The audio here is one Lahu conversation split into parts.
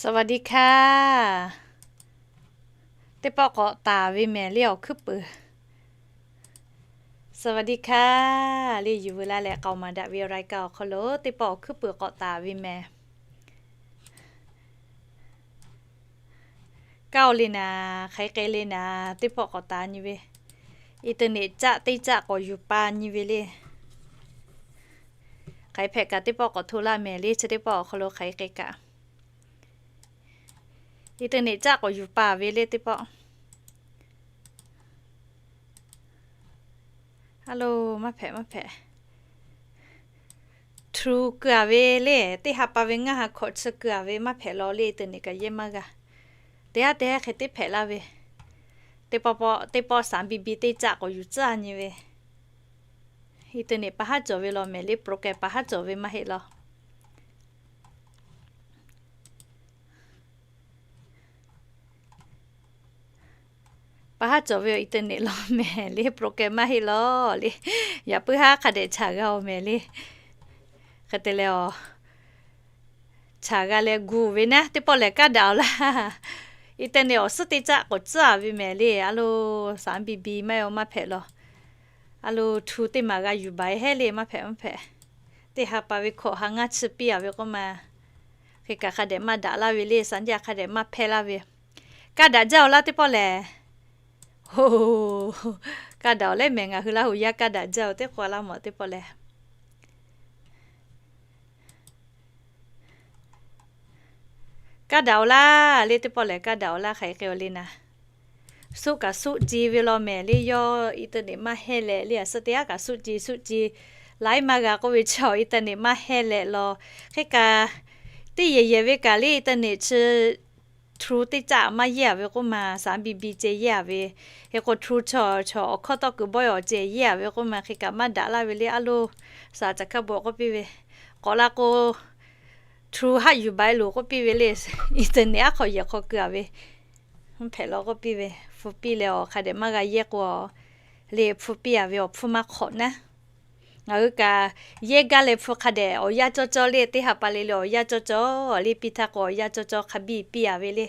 สวัสดีค่ะ Teˇ pawˆ k'awꞈ taˍ ve mehˍ le awˬ hkuiˉ puiˍ. สวัสดีค่ะ Le yuˬ veu laˇ leh k'aoˍ maˍ daꞈ ve รายการ awˬ hk'aw lo teˇ pawˆ awˬ hkuiˉ puiˍ k'awꞈ taˍ ve mehˍ. Kaˇ oˬ le naˍ, hk'aˬ hk'e le naˍ, teˇ pawˆ k'awꞈ taˍ nyi ve. Internet caˆ teˇ caˆ k'awꞈ yuˬ pa nyi ve le. Hk'aˬ hk'e hpehꞈ kaꞈ teˇ pawˆ k'awꞈ hto laˇ mehˍ le, chi teˇ pawˆ awˬ hk'aw lo hk'aˬ hk'e k'ai kaꞈ. Internet caˆ k'awꞈ yuˬ pa ve le teˇ pawˆ. A lo, maˇ hpehꞈ maˇ hpehꞈ. Htu keu-a ve le, teˇ ha pa ve ngaˇ ha hkawꞈ chi keu-a ve maˇ hpehꞈ law le, internet kaꞈ yehˇ maˇ g'a. Teˇ haˉ teˇ haˉ hk'e teˇ hpehꞈ laˇ ve. Teˇ pawˆ pawˆ teˇ pawˆ สาม บี บี teˇ caˆ k'awꞈ yuˬ tcuhˉ nyi ve. Internet pa haˉ cawˬ ve law mehˍ le, program pa haˉ cawˬ ve maˇ heˆ law. Pa haˉ cawˬ ve awˬ internet law mehˍ le, program maˇ heˆ law le. Yaꞈ puiˉ haˉ hk'a dehꞈ chaˍ g'a-oˬ mehˍ le. Hk'e te leh, chaˍ g'a leh gu ve naˉ, teˇ pawˆ lehˬ kaˇ daꞈ-oˬ laˇ. Internet awˬ suhˉ teˇ caˆ k'awꞈ tcuhˉ-a ve mehˍ le, a lo, สาม บี บี maˇ heˆ-oˬ, maˇ hpehꞈ law. A lo, htu teˇ maˬ g'a yuˬ baˬ-e hehˉ le, maˇ hpehꞈ maˇ hpehꞈ. Teˇ ha pa ve hkawꞈ ha ngaˇ chi piˇ-a ve k'oˆ ma. Hk'e kaꞈ hk'a dehꞈ maˇ daꞈ laˇ ve le, สัญญาณ hk'a dehꞈ maˇ hpehˇ laˇ ve. Kaˇ daꞈ jaˇ-oˬ laˇ teˇ pawˆ lehˬ. Kaˇ daꞈ-oˬ leh mehˍ, ngaˬ hui Laˇ huˍ yaˇ kaˇ daꞈ jaˇ-oˬ teˇ k'o laˇ mawˬ teˇ pawˆ lehˬ. Kaˇ daꞈ-oˬ laˇ le teˇ pawˆ lehˬ, kaˇ daꞈ-oˬ laˇ hk'aˬ hk'e k'ai-oˬ le naˍ. Suˆ kaꞈ suˆ ce ve law mehˍ le, yawˇ internet maˇ hehˇ leh le, a suhˉ teˇ haˉ kaꞈ suˆ ce suˆ ce laiˉ maˇ g'a k'oˆ ve chi awˬ internet maˇ hehˇ leh law. Hk'e kaꞈ, teˇ yehˬ yehˬ ve kaꞈ le internet chi htu teˇ caˆ maˇ yehˇ-a ve k'oˆ ma, สาม บี บี ce yehˇ-a ve. Hk'e k'o htu chaw chaw awˬ hkawˇ tawˇ kuiˬ bawehˇ awˬ ce yehˇ-a ve k'oˆ ma, hk'e kaꞈ maˇ daꞈ laˇ ve le, a lo, saˍ caˍ hkaˇ bon k'oˆ piˇ ve. K'awꞈ la k'o, htu haˆ yuˬ baˬ-e loˬ k'oˆ piˇ ve le, internet aˉ hk'aw yehˬ hk'aw keu-a ve. Mvuhˇ hpehꞈ law k'oˆ piˇ ve, hpu piˇ leh awˬ hk'a dehꞈ maˇ g'a yehˇ k'o, le hpu piˇ-a ve awˬ hpfuhˇ maˇ hk'awꞈ naˉ. Ngaˬ hui kaꞈ yehˇ gaˇ leh hpu hk'a dehꞈ awˬ yanˇ cawˇ cawˇ le, teˇ ha pa le le awˬ yanˇ cawˇ cawˇ le, piˇ htaˇ k'o awˬ yanˇ cawˇ cawˇ hk'a biˇ piˇ-a ve le.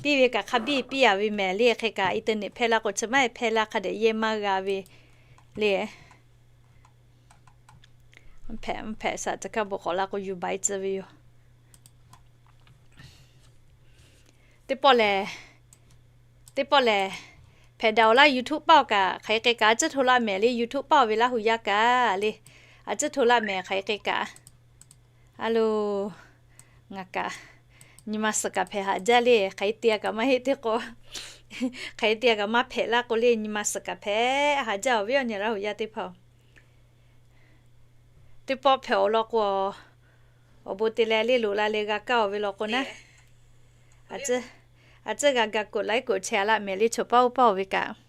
Piˇ ve kaꞈ hk'a biˇ piˇ-a ve mehˍ le, hk'e kaꞈ internet hpehˇ laˇ k'o chi maˇ heˆ hpehˇ laˇ hk'a dehꞈ yehˇ maˇ g'a ve le. Mvuhˇ hpehꞈ, mvuhˇ hpehꞈ, saˍ caˍ hkaˇ bon k'awꞈ la k'o yuˬ baˬ-e tcuh ve yoˬ. Teˇ pawˆ lehˬ, teˇ pawˆ lehˬ, hpehꞈ daꞈ-oˬ laˇ YouTube paˇ-oˬ kaꞈ hk'aˬ hk'e k'ai kaꞈ, a ciˉ hto laˇ mehˍ le, YouTube paˇ-oˬ ve Laˇ huˍ yaˇ kaꞈ le, a ciˉ hto laˇ mehˍ hk'aˬ hk'e k'ai kaꞈ. A lo, ngaˬ kaꞈ nyi ma suhˍ kaꞈ hpehꞈ haꞈ jaˇ le, hk'aˬ hk'e te-a kaꞈ maˇ heˆ teˇ k'o, hk'aˬ hk'e te-a kaꞈ maˇ hpehꞈ laˇ k'o le, nyi ma suhˍ kaꞈ hpehꞈ haꞈ jaˇ-oˬ ve awˬ nyi Laˇ huˍ yaˇ teˇ hpaˍ-oˬ. Teˇ pawˆ hpehꞈ-oˬ law k'o, awˬ bon te leh le loꞈ la le g'a kaˇ-oˬ ve law k'o naˉ, a ciˉ g'a ga กดไลค์ กดแชร์ laˇ mehˍ le, chaw paˇ oˇ paˇ-oˬ ve kaꞈ.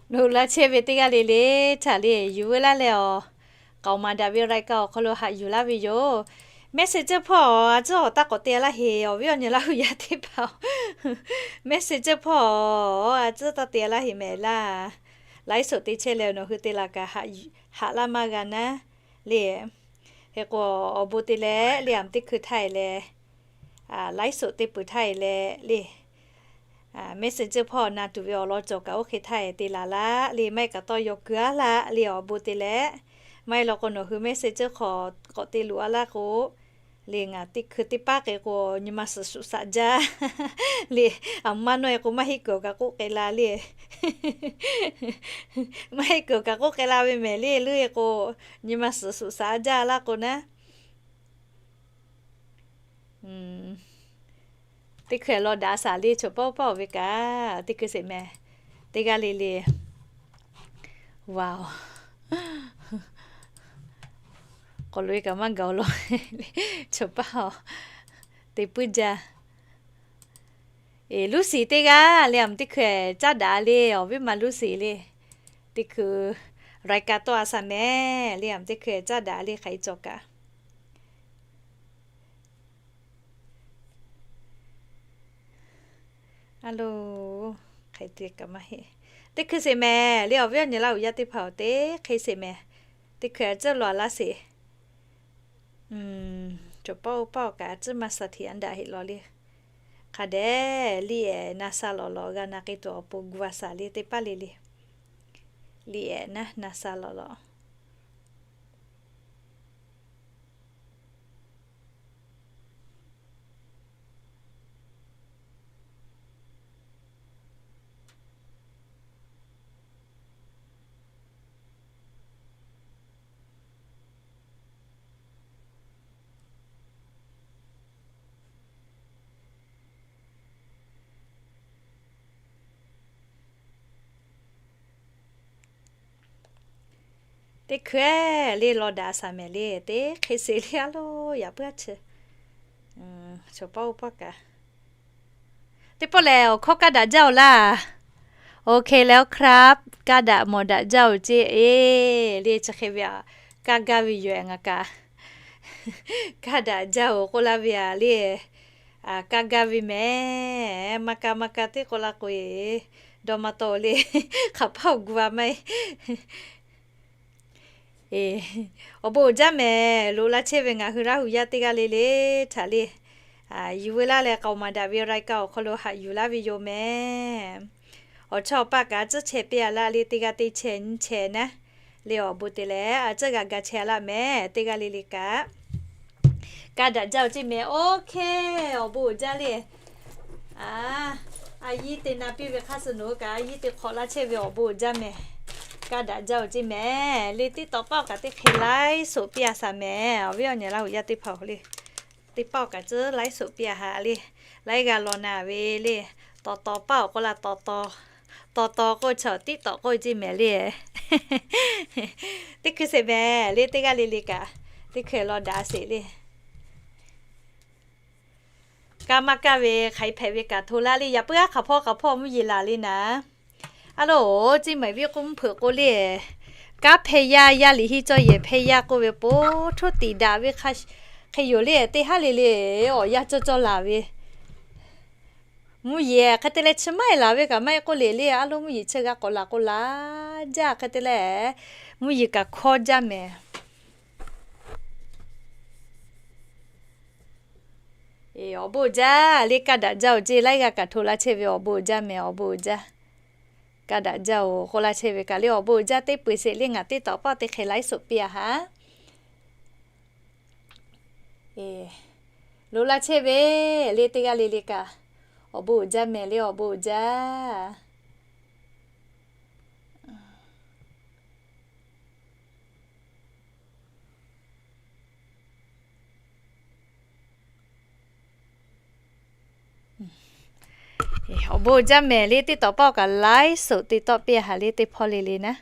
Nawˬ hui laˇ chehˇ ve teˇ g'aˇ le le, htaꞈ le yuˬ veu laˇ leh awˬ, k'aoˍ maˍ daꞈ ve รายการ awˬ hk'aw lo haꞈ yuˬ laˇ ve yoˬ. Message ceuˬ hpawˇ a ciˉ awˬ taˇ k'awꞈ te laˇ heˍ, awˬ viˉ awˬ nyi Laˇ huˍ yaˇ teˇ hpaˍ-oˬ. Message ceuˬ hpawˇ a ciˉ taˇ te laˇ heˍ mehˍ laˇ. ไลฟ์สด te chehˇ leh nawˬ hui te laˬ kaꞈ haꞈ laˇ maˇ g'a naˉ le. Hk'e k'o, awˬ bon te leh le, a teˇ hkui htaˇ e leh, ไลฟ์สด te peuˬ htaˇ e leh le, Messenger hpawˇ na tuˬ ve awˬ lawn cawˬ kaꞈ oˇ hk'e htaˇ e te laˬ laˇ le, maˇ heˆ kaꞈ tawˇ yaw keu-a laˇ le, awˬ bon te leh. Maˇ heˆ law k'o, nawˬ hui Messenger hk'aw k'awꞈ te luˬ-a laˇ k'o le, ngaˬ teˇ hkui teˇ paˉ k'e k'o, nyi ma suhˍ suhˍ saꞈ jaˇ le. A maˇ nawˇ e k'o, maˇ heˆ kuiˬ kaꞈ k'oˆ k'ai la le. Maˇ heˆ kuiˬ kaꞈ k'oˆ k'ai la ve mehˍ le, leuˉ e k'o, nyi ma suhˍ suhˍ saꞈ jaˇ laˇ k'o naˉ. Teˇ hkui law daꞈ saˍ le, chaw paˇ paˇ-oˬ ve kaꞈ teˇ hkui sheˍ mehˍ. Teˇ g'aˇ le le, Wow. K'awꞈ loꞈ-e kaꞈ maˇ gaˬ-oˬ law. Chaw paˇ-oˬ, te puiˉ jaˇ. Eˬ, Luˉsiˍ teˇ g'aˇ le, aˬ mvuhˇ teˇ hkui caˉ daꞈ le, awˬ viˉ ma Luˉsiˍ le. Teˇ hkui รายการ tawˆ-a shaˍ mehˍ le, aˬ mvuhˇ teˇ hkui caˉ daꞈ le, hk'aˬ hk'e cawˬ kaꞈ. A lo, hk'e te kaꞈ maˇ heˆ. Teˇ hkui sheˍ mehˍ le, awˬ viˉ awˬ nyi laˇ uiˍ yaˇ teˇ hpaˍ-oˬ, teˇ hk'e sheˍ mehˍ. Teˇ hkui a ciˉ lawˬ-a laˇ sheˍ. Cawˬ pawˆ-oˬ, pawˆ kaꞈ a ciˉ maˇ shaˍ htiꞈ a daꞈ heˆ law le. Hk'a dehꞈ liˇ-ehˍ na sha lawꞈ lawꞈ g'a na k'ai tuˬ awˬ pon gu-a shaˍ le, teˇ paˇ le le. Liˇ-ehˍ naˉ na sha lawꞈ lawꞈ. Teˇ hkui le law daꞈ shaˍ mehˍ le, teˇ hk'e sheˍ le a lo, yaꞈ puiˉ a chi. Cawˬ pawˆ-oˬ, pawˆ kaꞈ. Teˇ pawˆ lehˬ, awˬ hkawˇ kaˇ daꞈ jaˇ-oˬ laˇ. OK แล้วครับ kaˇ daꞈ mawˬ daꞈ jaˇ-oˬ ceˇ, eˬ le, chi hk'e ve a, kaˇ gaˇ ve yoˬ-ehˍ ngaˬ kaꞈ. Kaˇ daꞈ jaˇ-oˬ k'oˆ laˇ ve a le. Kaˇ gaˇ ve mehˍ, maˇ kaˇ maˇ kaˇ teˇ k'oˆ laˇ k'o, dawˇ maˇ tawˆ le. Hk'aˬ hpaˇ awˬ gu-a maˇ heˆ. Awˬ bon uiˍ jaˇ mehˍ, loꞈ la chehˇ ve ngaˬ hui Laˇ huˍ yaˇ teˇ g'aˇ le le htaꞈ le, yuˬ veu laˇ leh k'aoˍ maˍ daꞈ ve รายการ awˬ hk'aw lo haꞈ yuˬ laˇ ve yoˬ mehˍ. Awˬ chawˇ awˬ paˆ kaꞈ a ciˉ chehˇ piˇ-a laˇ le, teˇ g'aˇ teˇ chehˇ nyiˇ chehˇ naˉ le, awˬ bon te leh a ciˉ g'a ga chehˇ-a laˇ mehˍ, teˇ g'aˇ le le kaꞈ. Kaˇ daꞈ jaˇ-oˬ ceˇ mehˍ. OK, awˬ bon uiˍ jaˇ le. A yiˉ te na piˇ ve hk'aˇ suh nawˬ hui kaꞈ a yiˉ te hk'awꞈ laˇ chehˇ ve awˬ bon uiˍ jaˇ mehˍ. Kaˇ daꞈ jaˇ-oˬ ceˇ mehˍ le. TikTok paˆ-oˬ kaꞈ teˇ hk'e ไลฟ์สด piˇ-a shaˍ mehˍ. Awˬ viˉ awˬ nyi Laˇ huˍ yaˇ teˇ hpaˍ le, teˇ paˆ-oˬ kaꞈ tcuhˉ ไลฟ์สด piˇ-a haꞈ le. Laiˉ g'a law na ve le. Taw taw paˆ-oˬ k'oˆ la, taw taw, taw taw k'oˆ chaw tiˉ tawꞈ k'oˆ ceˇ mehˍ le. Teˇ hkui sheˍ mehˍ le, teˇ g'aˇ le le kaꞈ. Teˇ hkui law daꞈ sheˍ le. Kaˇ maˇ kaˇ ve hk'aˬ hk'e hpehꞈ ve kaꞈ hto laˇ le. Yaꞈ puiˉ aˉ hk'aˬ hpawˇ hk'aˬ hpawˇ mvuhˇ yeˬ laˬ le naˍ. A lo, ceˇ mehˍ viˉ k'oˆ mvuhˇ hpeuꞈ k'o le, kaˉ hpehˇ yaˇ, yaˇ liꞈ hiˉ cawˇ yehˬ hpehˇ yaˇ k'oˆ ve po htoˇ tiꞈ daꞈ ve hk'e yoˬ le. Teˇ haˉ le le awˬ yanˇ cawˇ cawˇ laˬ ve. Mvuhˇ yeˬ hk'e te leh chi maˇ heˆ laˬ ve kaꞈ maˇ heˆ k'oˆ le le, a lo mvuhˇ yeˬ chi g'a k'awꞈ laˬ k'o laˬ jaˇ hk'e te leh, mvuhˇ yeˬ kaꞈ hkawˇ jaˇ mehˍ. Awˬ bon uiˍ jaˇ le, kaˇ daꞈ jaˇ-oˬ ceˇ, laiˉ g'aˇ kaꞈ hto laˇ chehˇ ve awˬ bon uiˍ jaˇ mehˍ, awˬ bon uiˍ jaˇ. Kaˇ daꞈ jaˇ-oˬ k'oˆ laˇ chehˇ ve kaꞈ le, awˬ bon uiˍ jaˇ teˇ peu-eˬ sheˍ le, ngaˬ teˇ tawꞈ paˆ teˇ hk'e ไลฟ์สด piˇ-a haꞈ. Loꞈ la chehˇ ve le, teˇ g'aˇ le le kaꞈ, awˬ bon uiˍ jaˇ mehˍ le, awˬ bon uiˍ jaˇ. Awˬ bon uiˍ jaˇ mehˍ le, teˇ tawꞈ paˆ-oˬ kaꞈ ไลฟ์สด te tawˆ piˇ-a haꞈ le, teˇ hpawˇ le le naˉ.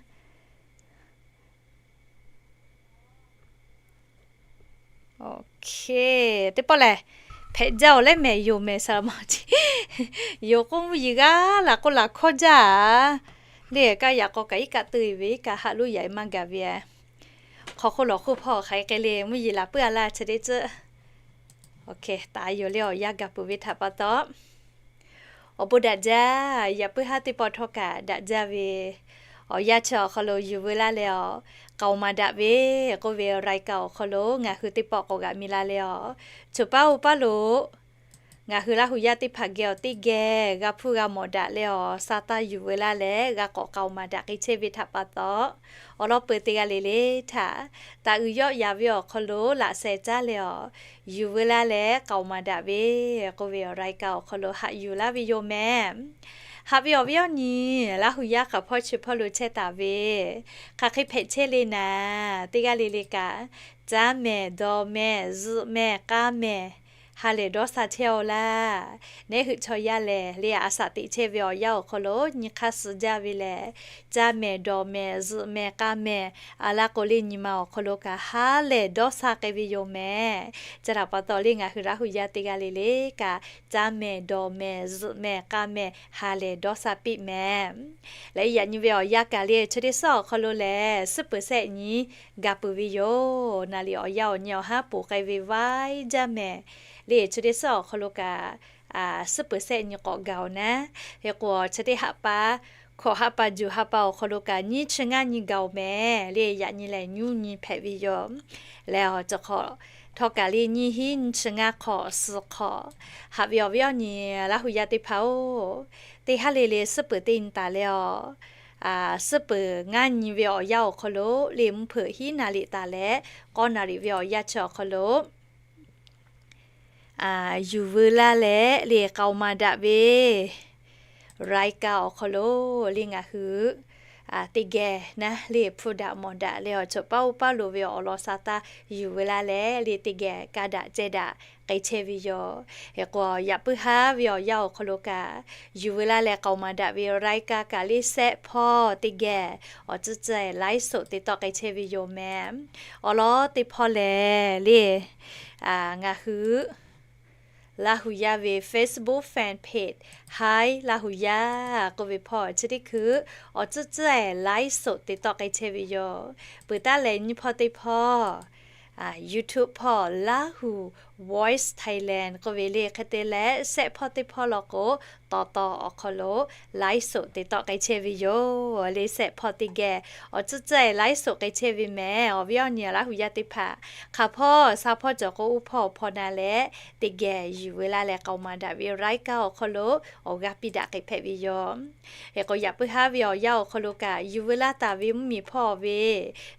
Teˇ pawˆ lehˬ, hpehꞈ jaˇ-oˬ leh mehˍ yoˬ mehˍ, saˍ laꞈ ma ce. Yoˬ k'oˆ mvuhˇ yeˬ g'aˇ laˬ k'o laˬ hkawˇ jaˇ-a. Le kaˇ yaꞈ k'aw kaꞈ iˉ kaˆ te ve iˉ kaˆ haꞈ loˉ yaꞈ-e maˇ gaˬ ve a. Hk'aw hk'oˆ lawˬ hk'oˆ hpawˇ hk'aˬ hk'e le, mvuhˇ yeˬ laˬ puiˉ-a laˇ chi teˇ ceuˬ. Taˍ yoˬ le, awˬ yanˇ gaˬ peuˬ ve htaꞈ pa taw, awˬ bon daꞈ jaˇ. Yaꞈ puiˉ haˉ teˇ pawˆ htawˇ kaꞈ daꞈ jaˇ ve, awˬ yanˇ chi awˬ hk'aw lo yuˬ veu laˇ leh, awˬ k'aoˍ maˍ daꞈ ve k'oˆ ve รายการ awˬ hk'aw lo ngaˬ hui teˇ pawˆ k'awꞈ g'aꞈ mi la leh, awˬ cawˬ paˉ-oˬ paˉ lo ngaˬ hui Laˇ huˍ yaˇ teˇ hpaˍ geh awˬ teˇ geh g'a hpuˇ g'a mawˬ daꞈ leh, awˬ sa taˇ yuˬ veu laˇ leh g'a k'awꞈ k'aoˍ maˍ daꞈ k'ai chehˇ ve htaꞈ pa taw, awˬ lawn peu teˇ g'aˇ le le htaꞈ taˍ uiˍ yawˆ yaˍ ve awˬ hk'aw lo laꞈ sheh caˉ leh, awˬ yuˬ veu laˇ leh k'aoˍ maˍ daꞈ ve k'oˆ ve awˬ รายการ awˬ hk'aw lo haꞈ yuˬ laˇ ve yoˬ mehˍ. Haꞈ ve awˬ viˉ awˬ nyi Laˇ huˍ yaˇ hk'aˬ hpawˇ chi hpawˇ lo chehˇ taˍ ve, hk'aˬ hk'e hpehꞈ chehˇ le naˍ, teˇ g'aˇ le le kaꞈ, caˉ mehˍ, dawˬ mehˍ, zuhꞈ mehˍ, k'aˇ mehˍ, ha lehˬ dawˇ sha chehˇ-oˆ laˇ. Neˉ hui chaw yaˇ lehˬ le, a shaꞈ teꞈ chehˇ ve awˬ yanˇ awˬ hk'aw lo nyi hk'aˇ suh jaˇ ve lehˬ, caˇ mehˍ, dawˬ mehˍ, zuhꞈ mehˍ, k'a mehˍ, a laˇ k'o le nyi ma awˬ hk'aw lo kaꞈ ha lehˬ dawˇ sha k'ai ve yoˬ mehˍ. Chi htaꞈ pa taw le ngaˬ hui Laˇ huˍ yaˇ teˇ g'aˇ le le kaꞈ caˇ mehˍ, dawˬ mehˍ, zuhꞈ mehˍ, k'a mehˍ, ha lehˬ dawˇ sha piˇ mehˍ. Leh yaꞈ nyi ve awˬ yanˇ kaꞈ le chi teˇ suhˉ awˬ hk'aw lo lehˬ suhˉ peuˬ sehˆ nyi ga peuˬ ve yoˬ. Naˍ liꞈ awˬ yanˇ awˬ nyi awˬ haˉ poˬ k'ai ve vaiˇ jaˇ mehˍ. Le chi teˇ suhˉ awˬ hk'aw lo kaꞈ suhˉ peuˬ sehˆ nyi k'awꞈ gaˬ-oˬ naˉ. Hk'e k'o chi teˇ haꞈ pa hkawꞈ haꞈ pa juˬ haꞈ pa awˬ hk'aw lo kaꞈ nyiˇ chi ngaˇ nyi gaˬ-oˬ mehˍ. Le yaꞈ nyi lehˬ nyiˇ nyi hpehꞈ ve yoˬ. Leh awˬ cawˬ hk'awꞈ htawˇ kaꞈ le nyiˇ hinˉ nyiˇ chi ngaˇ hk'awꞈ suhˍ hk'awꞈ haꞈ ve awˬ viˉ awˬ nyi Laˇ huˍ yaˇ teˇ hpaˍ-oˬ, teˇ haˉ le le suhˉ peuˬ teˇ nyi taˍ leh awˬ suhˉ peuˬ ngaˇ nyi ve awˬ yanˇ awˬ hk'aw lo le mvuhˇ hpeuꞈ hiˉ naˍ liꞈ taˍ leh k'awˇ naˍ liꞈ ve awˬ yanˇ chi awˬ hk'aw lo yuˬ veu laˇ leh le k'aoˍ maˍ daꞈ ve รายการ awˬ hk'aw lo le ngaˬ hui teˇ geh naˉ le hpu daꞈ mawˬ daꞈ leh awˬ cawˬ paˇ oˇ paˇ loˍ ve awˬ lawn sa taˇ yuˬ veu laˇ leh le teˇ geh kaˇ daꞈ ceh daꞈ k'ai chehˇ ve yoˬ. Hk'e k'o yaꞈ puiˉ haˉ ve awˬ yanˇ awˬ hk'aw lo kaꞈ yuˬ veu laˇ leh k'aoˍ maˍ daꞈ ve รายการ kaꞈ le sehˆ hpawˇ teˇ geh awˬ tcuhˉ tcuhˉ-ehˍ ไลฟ์สด te tawˆ k'ai chehˇ ve yoˬ mehˍ. Awˬ lawn teˇ hpawˇ lehˬ le ngaˬ hui Laˇ huˍ yaˇ ve Facebook fan page Hi Laˇ huˍ yaˇ k'oˆ ve hpawˇ chi teˇ hkui awˬ tcuhˉ tcuhˉ-ehˍ ไลฟ์สด te tawˆ k'ai chehˇ ve yoˬ. Peuˬ taˉ leh nyiˇ hpawˇ teˇ hpawˇ YouTube hpawˇ Lahu Voice Thailand k'oˆ ve le hk'e te leh sehˆ hpawˇ teˇ hpawˇ law k'o taw taw awˬ hk'aw lo ไลฟ์สด te tawˆ k'ai chehˇ ve yoˬ. Le sehˆ hpawˇ teˇ geh awˬ tcuhˉ tcuhˉ-ehˍ ไลฟ์สด k'ai chehˇ ve mehˍ. Awˬ viˉ awˬ nyi Laˇ huˍ yaˇ teˇ hpaˍ hk'aˬ hpawˇ sha hpawˇ cawˬ k'o uˉ hpawˇ awˬ hpawˇ na leh teˇ geh yuˬ veu laˇ leh k'aoˍ maˍ daꞈ ve รายการ awˬ hk'aw lo awˬ g'aˇ piˇ daꞈ k'ai hpehꞈ ve yoˬ. Hk'e k'o yaꞈ puiˉ haˉ ve awˬ yanˇ awˬ hk'aw lo kaꞈ yuˬ veu laˇ taˍ ve mvuhˇmiˬ hpawˇ ve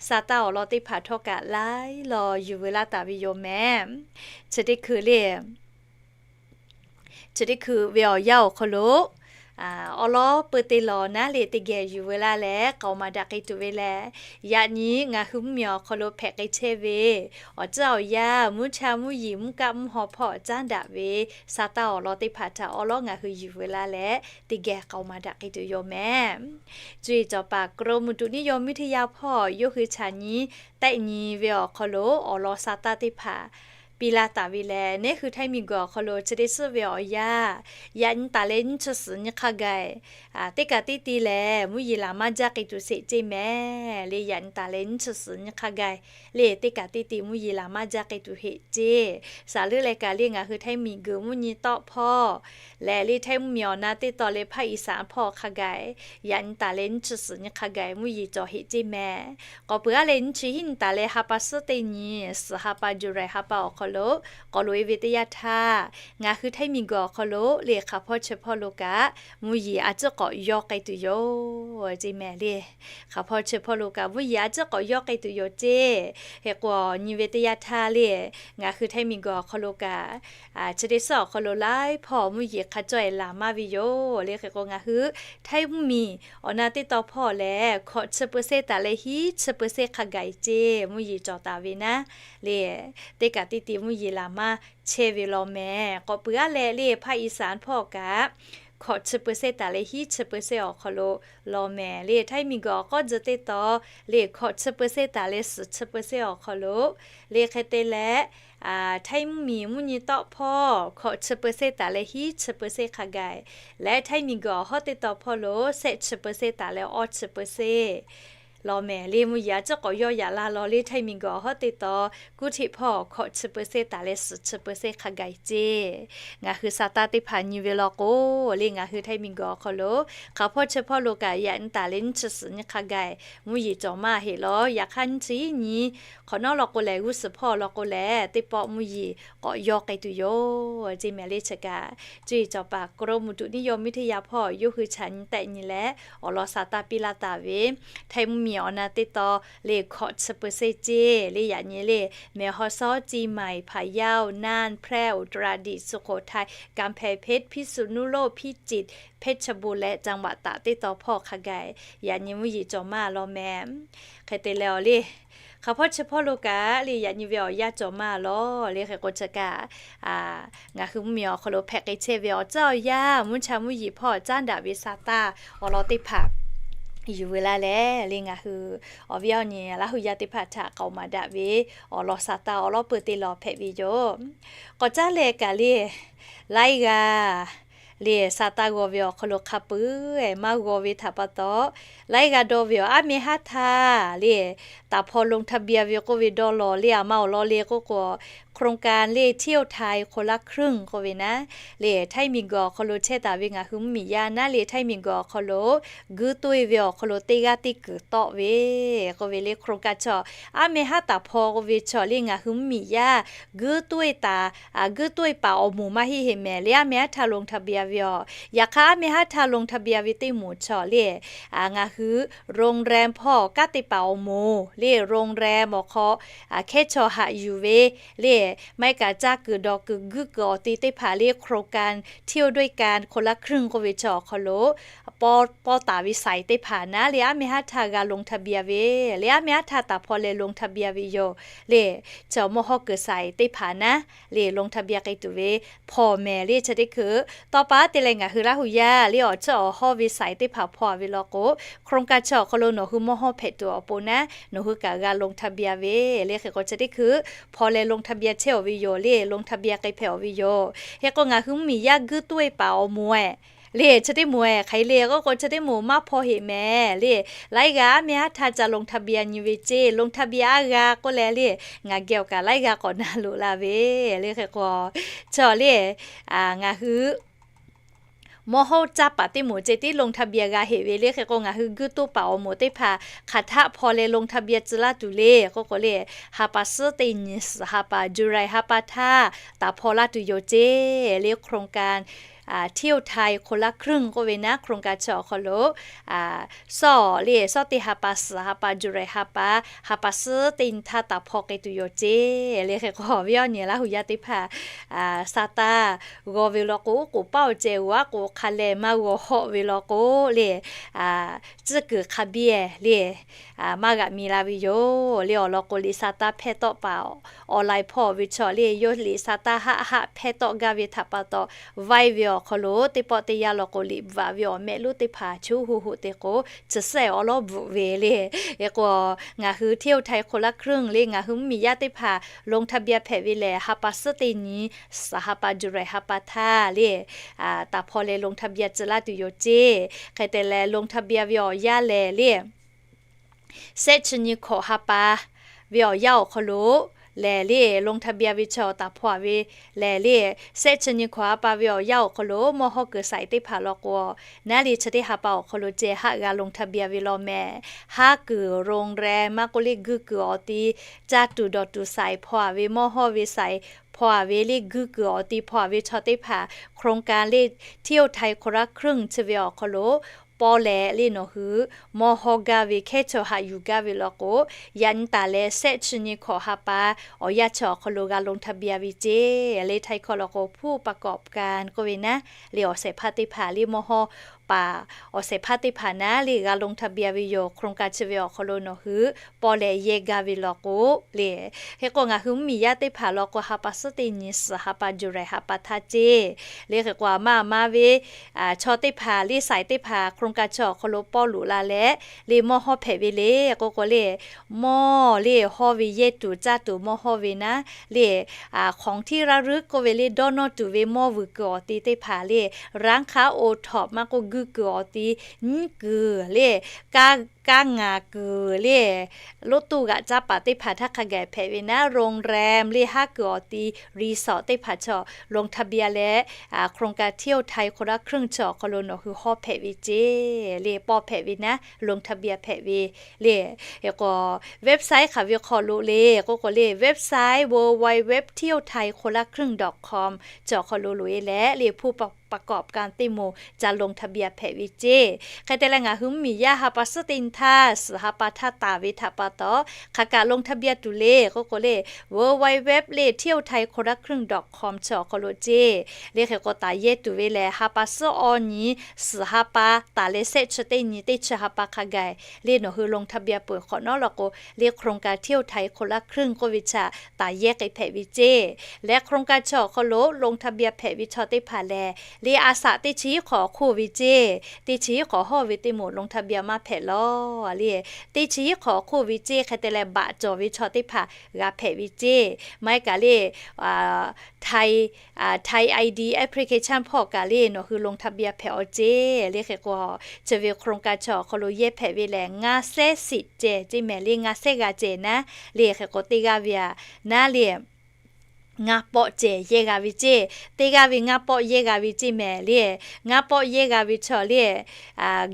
sa taˇ awˬ lawn teˇ hpaˍ htawˇ kaꞈ laiˉ law yuˬ veu laˇ taˍ ve yoˬ mehˍ. Chi teˇ hkui le chi teˇ hkui ve awˬ yanˇ awˬ hk'aw lo awˬ lawn peu te lawˬ naˉ le teˇ geh yuˬ veu laˇ leh k'aoˍ maˍ daꞈ k'ai tuˬ ve lehˬ, yaꞈ nyi ngaˬ hui mvuhˇmiˬ awˬ hk'aw lo hpehꞈ k'ai chehˇ ve awˬ tcuhˉ awˬ yanˇ mvuhˇ cha mvuhˇ yeˬ mvuhˇ kaˆ mvuhˇ haw hpawˇ caˉ daꞈ ve sa taˇ awˬ lawn teˇ hpaˍ htaꞈ awˬ lawn ngaˬ hui yuˬ veu laˇ leh teˇ geh k'aoˍ maˍ daꞈ k'ai tuˬ yoˬ mehˍ. Cuˇ yiˍ cawˬ paˍ กรมอุตุนิยมวิทยา hpawˇ yawˇ hui chaꞈ nyi tehˆ nyi ve awˬ hk'aw lo awˬ lawn sa taˇ teˇ hpaˍ piˇ laˇ taˍ ve lehˬ, neˉ hui Htaiˇ miˬguiˬ awˬ hk'aw lo chi teˇ suhˉ ve awˬ yanˇ yaꞈ nyi taˍ leh nyiˇ chi suhˍ nyiˇ hk'a gaˬ teˇ kaꞈ teˇ ti lehˬ mvuhˇ yeˬ laˬ maˇ jaˇ k'ai tuˬ sheˍ ceˇ mehˍ. Le yaꞈ nyi taˍ leh nyiˇ chi suhˍ nyiˇ hk'a gaˬ le teˇ kaꞈ teˇ ti mvuhˇ yeˬ laˬ maˇ jaˇ k'ai tuˬ heˆ ceˇ. Saˍ leuˆ leh kaꞈ le ngaˬ hui Htaiˇ miˬguiˬ mvuhˇ nyi tawˆ hpawˇ lehˬ le Htaiˇ mvuhˇmiˬ awˬ na teˇ taw leh ภาคอีสาน hpawˇ hk'a gaˬ yaꞈ nyi taˍ leh nyiˇ chi suhˍ nyiˇ hk'a gaˬ mvuhˇ yeˬ cawˬ heˆ ceˇ mehˍ. K'awꞈ peuˬ aˉ leh nyiˇ chi hiˉ nyi taˍ leh ha pa suhˉ teˇ nyi suhˍ ha pa July ha pa awˬ hk'aw lo k'awꞈ loꞈ-e ve teˇ yanˇ htaˇ, ngaˬ hui Htaiˇ miˬguiˬ awˬ hk'aw lo le hk'aˬ hpawˇ chi hpawˇ lo kaꞈ mvuhˇ yeˬ a ciˉ k'awꞈ yawˇ k'ai tuˬ yoˬ ceˇ mehˍ le. Hk'aˬ hpawˇ chi hpawˇ lo kaꞈ mvuhˇ yeˬ a ciˉ k'awꞈ yawˇ k'ai tuˬ yoˬ ceˇ. Hk'e k'o nyi ve teˇ yanˇ htaˇ le ngaˬ hui Htaiˇ miˬguiˬ awˬ hk'aw lo kaꞈ chi teˇ suhˉ awˬ hk'aw lo laiˉ hpawˇ mvuhˇ yeˬ hk'a cawˇ-ehˍ laˬ maˇ ve yoˬ. Le hk'e k'o ngaˬ hui Htaiˇ mvuhˇmiˬ awˬ na teˇ taw hpawˇ lehˬ hkawꞈ chi เปอร์เซ็นต์ taˍ leh hiˉ chi เปอร์เซ็นต์ hk'a gaˬ ceˇ mvuhˇ yeˬ cawˬ taˍ ve naˉ le teˇ kaꞈ teˇ ti mvuhˇ yeˬ laˬ maˇ chehˇ ve law mehˍ. K'awꞈ peuˬ aˉ leh le ภาคอีสาน hpawˇ kaꞈ hkawꞈ chi เปอร์เซ็นต์ taˍ leh hiˉ chi เปอร์เซ็นต์ awˬ hk'aw lo law mehˍ. Le Htaiˇ miˬguiˬ awˬ k'awˇ tcuh teˇ taw le hkawꞈ chi เปอร์เซ็นต์ taˍ leh suhˍ chi เปอร์เซ็นต์ awˬ hk'aw lo le hk'e te leh Htaiˇ mvuhˇmiˬ mvuhˇ nyi tawˆ hpawˇ hkawꞈ chi เปอร์เซ็นต์ taˍ leh hiˉ chi เปอร์เซ็นต์ hk'a gaˬ leh Htaiˇ miˬguiˬ awˬ hawˉ teˇ taw hpawˇ lo sehˆ chi เปอร์เซ็นต์ taˍ leh awˇ chi เปอร์เซ็นต์ law mehˍ. Le mvuhˇ yeˬ a ciˉ k'awꞈ yawˇ yaꞈ la law le Htaiˇ miˬguiˬ awˬ hawˉ teˇ taw kuˇ hteꞈ hpawˇ hkawꞈ chi เปอร์เซ็นต์ taˍ leh suhˍ chi เปอร์เซ็นต์ hk'a gaˬ ceˇ. Ngaˬ hui sa taˇ teˇ hpaˍ nyi ve law k'o le ngaˬ hui Htaiˇ miˬguiˬ awˬ hk'aw lo hk'aˬ hpawˇ chi hpawˇ lo kaꞈ yaꞈ nyi taˍ leh nyiˇ chi suhˍ nyiˇ hk'a gaˬ mvuhˇ yeˬ cawˬ maˇ heˆ law. Yaꞈ hk'aˇ nyiˇ chi hiˉ nyi hk'awꞈ nawˉ law k'o lehˬ g'uˇ suhˍ hpawˇ law k'o lehˬ teˇ pawˆ mvuhˇ yeˬ k'awꞈ yawˇ k'ai tuˬ yoˬ ceˇ mehˍ. Le chi kaꞈ cuˇ yiˍ cawˬ paˍ กรมอุตุนิยมวิทยา hpawˇ yawˇ hui chaꞈ nyi tehˆ nyi leh awˬ lawn sa taˇ piˇ laˇ taˍ ve Htaiˇ mvuhˇmiˬ awˬ na teˇ taw le hkawꞈ chi เปอร์เซ็นต์ ceˇ le. Yaꞈ nyi le แม่ฮ่องสอน เชียงใหม่ พะเยา น่าน แพร่ อุตรดิตถ์ สุโขทัย กำแพงเพชร พิษณุโลก พิจิตร เพชรบูรณ์ leh จังหวัดตาก teˇ taw hpawˇ hk'a gaˬ yaꞈ nyi mvuhˇ yeˬ cawˬ maˇ lawˬ mehˍ. Hk'e te leh awˬ le, hk'aˬ hpawˇ chi hpawˇ lo kaꞈ le yaꞈ nyi ve awˬ yanˇ cawˬ maˇ lawˬ le. Hk'e k'o chi kaꞈ ngaˬ hui mvuhˇ miˬ awˬ hk'aw lo hpehꞈ k'ai chehˇ ve awˬ tcuhˉ awˬ yanˇ mvuhˇ cha mvuhˇ yeˬ hpawˇ caˉ daꞈ ve sa taˇ awˬ lawn teˇ hpaˍ yuˬ ve laˇ leh le, ngaˬ hui awˬ viˉ awˬ nyi Laˇ huˍ yaˇ teˇ hpaˍ htaꞈ k'aoˍ maˍ daꞈ ve awˬ lawn sa taˇ awˬ lawn peuˬ te lawˬ hpehꞈ ve yoˬ. K'awꞈ caˉ leh kaꞈ le, laiˉ g'aˇ le sa taˇ g'aw ve awˬ hk'aw lo hk'a peuˬ maˇ g'aw ve htaꞈ pa taw, laiˉ g'aˇ dawˇ ve awˬ aˉ meh haˉ htaˇ le, taˍ hpaw ลงทะเบียน ve k'oˆ ve dawˇ law le, aˬ ma awˬ lawn le k'oˆ k'o, โครงการ le เที่ยวไทยคนละครึ่ง k'oˆ ve naˉ le, htaiˇ miˬ guiˬ awˬ hk'aw lo chehˇ taˍ ve ngaˬ hui mvuhˇ miˬ yaˇ naˉ le, htaiˇ miˬ guiˬ awˬ hk'aw lo guiˇ toˆ-e ve awˬ hk'aw lo teˇ g'aˇ teˇ kuiˬ tawˆ ve k'oˆ ve le. โครงการ chaw aˉ meh haˉ taˍ hpaw k'oˆ ve chaw le ngaˬ hui mvuhˇ miˬ yaˇ guiˇ toˆ-e taˍ, guiˇ toˆ-e paˍ awˬ moˍ maˇ heˆ heˆ mehˍ le, aˉ meh haˉ htaˇ ลงทะเบียน ve yoˬ. Yaꞈ hk'aˇ aˉ meh haˉ htaˇ ลงทะเบียน ve teˇ moˍ chaw le, ngaˬ hui โรงแรม hpawˇ kanˉ te paˍ awˬ moˍ le, โรงแรม awˬ hk'aw hkehˉ chaw haꞈ yuˬ ve le, maˇ heˆ kaꞈ caˇ kuiˬ dawˬ kuiˬ guiˇ kuiˬ awˬ ti teˇ hpaˍ le โครงการ เที่ยวด้วยกันคนละครึ่ง k'oˆ ve chaw awˬ hk'aw lo paw taˍ ve ไซต์ teˇ hpaˍ naˉ le, aˉ meh haˉ htaˇ g'a ลงทะเบียน ve le, aˉ meh haˉ htaˇ taˍ hpaw leh ลงทะเบียน ve yoˬ le. Chaw mawˇ hawˇ kuiˬ ไซต์ teˇ hpaˍ naˉ le ลงทะเบียน k'ai tuˬ ve hpawˇ mehˍ le. Chi teˇ hkui tawˇ pa te leh ngaˬ hui Laˇ huˍ yaˇ le awˬ tcuhˉ awˬ hawˇ ve ไซต์ teˇ hpaˍ hpaw-a ve law k'o, โครงการ chaw awˬ hk'aw lo nawˬ hui mawˇ hawˇ hpehꞈ tuˬ awˬ pon naˉ nawˬ hui kaꞈ g'a ลงทะเบียน ve le. Hk'e k'o chi teˇ hkui hpaw leh ลงทะเบียน chehˇ-aw ve yoˬ le, ลงทะเบียน k'ai hpehꞈ-aw ve yoˬ. Hk'e k'o ngaˬ hui mvuhˇ miˬ yaˇ guiˇ toˆ-e paˍ awˬ moˍ-eh le, chi teˇ moˍ-eh hk'aˬ hk'e le k'oˆ k'o, chi teˇ moˍ maˇ hpaw heˆ mehˍ le, laiˉ g'aˇ aˉ meh haˉ htaˇ ca ลงทะเบียน nyi ve ceˇ. ลงทะเบียน aˉ g'a k'oˆ leh le, ngaˬ geh awˬ kaꞈ laiˉ g'aˇ k'awꞈ na loꞈ la ve le. Hk'e k'o chaw le ngaˬ hui mawˇ hawˇ caˇ paˍ teˇ moˍ ceh tiˉ ลงทะเบียน g'a heˆ ve le. Hk'e k'o ngaˬ hui guiˇ toˆ paˍ awˬ moˍ teˇ hpaˍ hk'aˬ htaˆ hpaw leh ลงทะเบียน tcuh laˇ tuˬ le k'oˆ k'o le, ha pa suhˉ teˇ nyi suhˍ ha pa, July ha pa htaˇ taˍ hpaw laˇ tuˬ yoˬ ceˇ le. โครงการ เที่ยวไทยคนละครึ่ง k'oˆ ve naˉ โครงการ chaw awˬ hk'aw lo sawˉ le, sawˉ teˇ ha pa suhˍ ha pa, July ha pa, ha pa suhˉ teˇ nyi htaˇ taˍ hpaw k'ai tuˬ yoˬ ceˇ le. Hk'e k'o awˬ viˉ awˬ nyi Laˇ huˍ yaˇ teˇ hpaˍ sa taˇ g'aw ve law k'o, oˉ k'oˍ paˇ-oˬ ceh-oˬ, aˉ k'oˍ hk'a leh maˇ g'aw hawˆ ve law k'o le, tcuhˉ kuiˬ hk'a biˇ-eh le maˇ g'aꞈ mi la ve yoˬ le. Awˬ lawn k'o liꞈ sa taˇ hpehˇ tawˆ paˍ online hpawˇ ve chaw le, yawˇ liꞈ sa taˇ haˆ haˆ hpehˇ tawˆ gaˇ ve htaꞈ pa taw, vaiˇ ve awˬ hk'aw lo teˇ pawˆ teˇ yanˇ law k'o liꞈ bvuhꞈ ve awˬ mehˆ lonˉ teˇ hpaˍ chu hu hu te k'o, chi suhˉ awˉ lawˉ bvuhꞈ ve le. Hk'e k'o ngaˬ hui เที่ยวไทยคนละครึ่ง le ngaˬ hui mvuhˇ miˬ yaˇ teˇ hpaˍ ลงทะเบียน hpehꞈ ve lehˬ, ha pa suhˉ teˇ nyi suhˍ ha pa, July ha pa htaˇ le taˍ hpaw leh ลงทะเบียน tcuh laˇ tuˬ yoˬ ceˇ. Hk'e te leh ลงทะเบียน ve awˬ yanˇ lehˬ le, sehˆ chi nyi hkawꞈ ha pa ve awˬ yanˇ awˬ hk'aw lo lehˬ le, ลงทะเบียน ve chaw taˍ hpaw-a ve lehˬ le, sehˆ chi nyi hkawꞈ ha pa ve awˬ yanˇ awˬ hk'aw lo mawˇ hawˇ kuiˬ ไซต์ teˇ hpaˍ law k'o, naˉ le chi teˇ ha pa awˬ hk'aw lo ceh haˆ g'a ลงทะเบียน ve law mehˍ. Haˉ kuiˬ โรงแรม maˇ k'oˆ le guiˇ kuiˬ awˬ ti, caˇ tuˬ dawˬ tuˬ ไซต์ hpaw-a ve, mawˇ hawˇ ve ไซต์ hpaw-a ve le guiˇ kuiˬ awˬ ti hpaw-a ve chaw teˇ hpaˍ โครงการ le เที่ยวไทยคนละครึ่ง chi ve awˬ hk'aw lo paw leh le nawˬ hui mawˇ hawˇ gaˇ ve, hkehˉ chaw haꞈ yuˬ gaˇ ve law k'o, yaꞈ nyi taˍ leh sehˆ chi nyi hkawꞈ ha pa awˬ yanˇ chi awˬ hk'aw lo g'a ลงทะเบียน ve ceˇ le. Htaiˇ hkawˇ law k'o ผู้ประกอบการ k'oˆ ve naˉ le, awˬ shehˍ hpaˇ teˇ hpaˍ le mawˇ hawˇ paˍ awˬ shehˍ hpaˇ teˇ hpaˍ naˉ le g'a ลงทะเบียน ve yoˬ. โครงการ chi ve awˬ hk'aw lo nawˬ hui paw leh yehˇ gaˇ ve law k'o le, hk'e k'o ngaˬ hui mvuhˇ miˬ yaˇ teˇ hpaˍ law k'o ha pa suhˉ teˇ nyi suhˍ ha pa, July ha pa htaˇ ceˇ le. Hk'e k'o aˬ ma aˬ ma ve chaw teˇ hpaˍ le ไซต์ teˇ hpaˍ โครงการ chi awˬ hk'aw lo paw loꞈ la leh le mawˇ hawˇ hpehꞈ ve le k'oˆ k'o le, mawˇ le hawˇ ve yehˇ tuˬ caˇ tuˬ mawˇ hawˇ ve naˉ le, ของที่ระลึก k'oˆ ve le dawˇ nawˇ tuˬ ve mawˇ vuiˬ kuiˬ awˬ ti teˇ hpaˍ le, ร้านค้า โอท็อป maˇ k'oˆ guiˇ kuiˬ awˬ ti, nyiˉ kuiˬ le, kaˇ ngaˬ kuiˬ le, loˉ toˇ g'aꞈ caˇ paˍ teˇ hpaˍ htaˇ hk'a gaˬ hpehꞈ ve naˉ, โรงแรม le haˉ kuiˬ awˬ ti, resort teˇ hpaˍ chaw ลงทะเบียน leh โครงการ เที่ยวไทยคนละครึ่ง chi awˬ hk'aw lo nawˬ hui hawˇ hpehꞈ ve ceˇ le, paw hpehꞈ ve naˉ ลงทะเบียน hpehꞈ ve le. Hk'e k'o website hk'aˬ ve hk'aw lo le k'oˆ k'o le, website www เที่ยวไทยคนละครึ่ง dot com chi awˬ hk'aw lo loꞈ-e leh le ผู้ประกอบการ teˇ moˍ ca ลงทะเบียน hpehꞈ ve ceˇ. Hk'e te leh ngaˬ hui mvuhˇ miˬ yaˇ ha pa suhˉ teˇ nyi htaˇ, suhˍ ha pa htaˇ taˍ ve htaꞈ pa taw, hk'aˬ kaꞈ ลงทะเบียน tuˬ le k'oˆ k'o le, www le เที่ยวไทยคนละครึ่ง dot com chi awˬ hk'aw lo ceˇ. Le hk'e k'o taˍ yehˇ tuˬ ve lehˬ, ha pa suhˉ awˇ nyi suhˍ ha pa taˍ leh shehˆ chi teˇ nyi teˇ chi ha pa hk'a gaˬ le nawˬ hui ลงทะเบียน peuˬ hk'awꞈ nawˉ law k'o, le โครงการเที่ยวไทยคนละครึ่ง k'oˆ ve htaꞈ taˍ yehˇ k'ai hpehꞈ ve ceˇ. Leh โครงการ chi awˬ hk'aw lo ลงทะเบียน hpehꞈ ve chaw teˇ hpaˍ lehˬ, le a shaꞈ teˇ chi hiˉ hk'awꞈ awˬ hk'oˆ ve ceˇ, teˇ chi hiˉ hk'awꞈ hawˇ ve teˇ moˍ ลงทะเบียน maˇ hpehꞈ lawˬ le. Teˇ chi hiˉ hk'awꞈ awˬ hk'oˆ ve ceˇ hk'e te leh baꞈ cawˬ ve chaw teˇ hpaˍ g'a hpehꞈ ve ceˇ. Maˇ heˆ kaꞈ le, Thai, Thai I D application hpawˇ kaꞈ le nawˬ hui ลงทะเบียน hpehꞈ awˬ ceˇ. Le hk'e k'o, chi ve โครงการ chi awˬ hk'aw lo yehˇ hpehꞈ ve lehˬ, ngaˇ sehˉ siꞈ ceh ceˇ mehˍ le, ngaˇ sehˉ g'a ceh naˉ. Le hk'e k'o teˇ g'aˇ ve aꞈ naˉ le ngaˇ pawˆ ceh yehˇ g'a ve ceˇ. Teˇ g'aˇ ve ngaˇ pawˆ yehˇ g'a ve ceˇ mehˍ le. Ngaˇ pawˆ yehˇ g'a ve chaw le,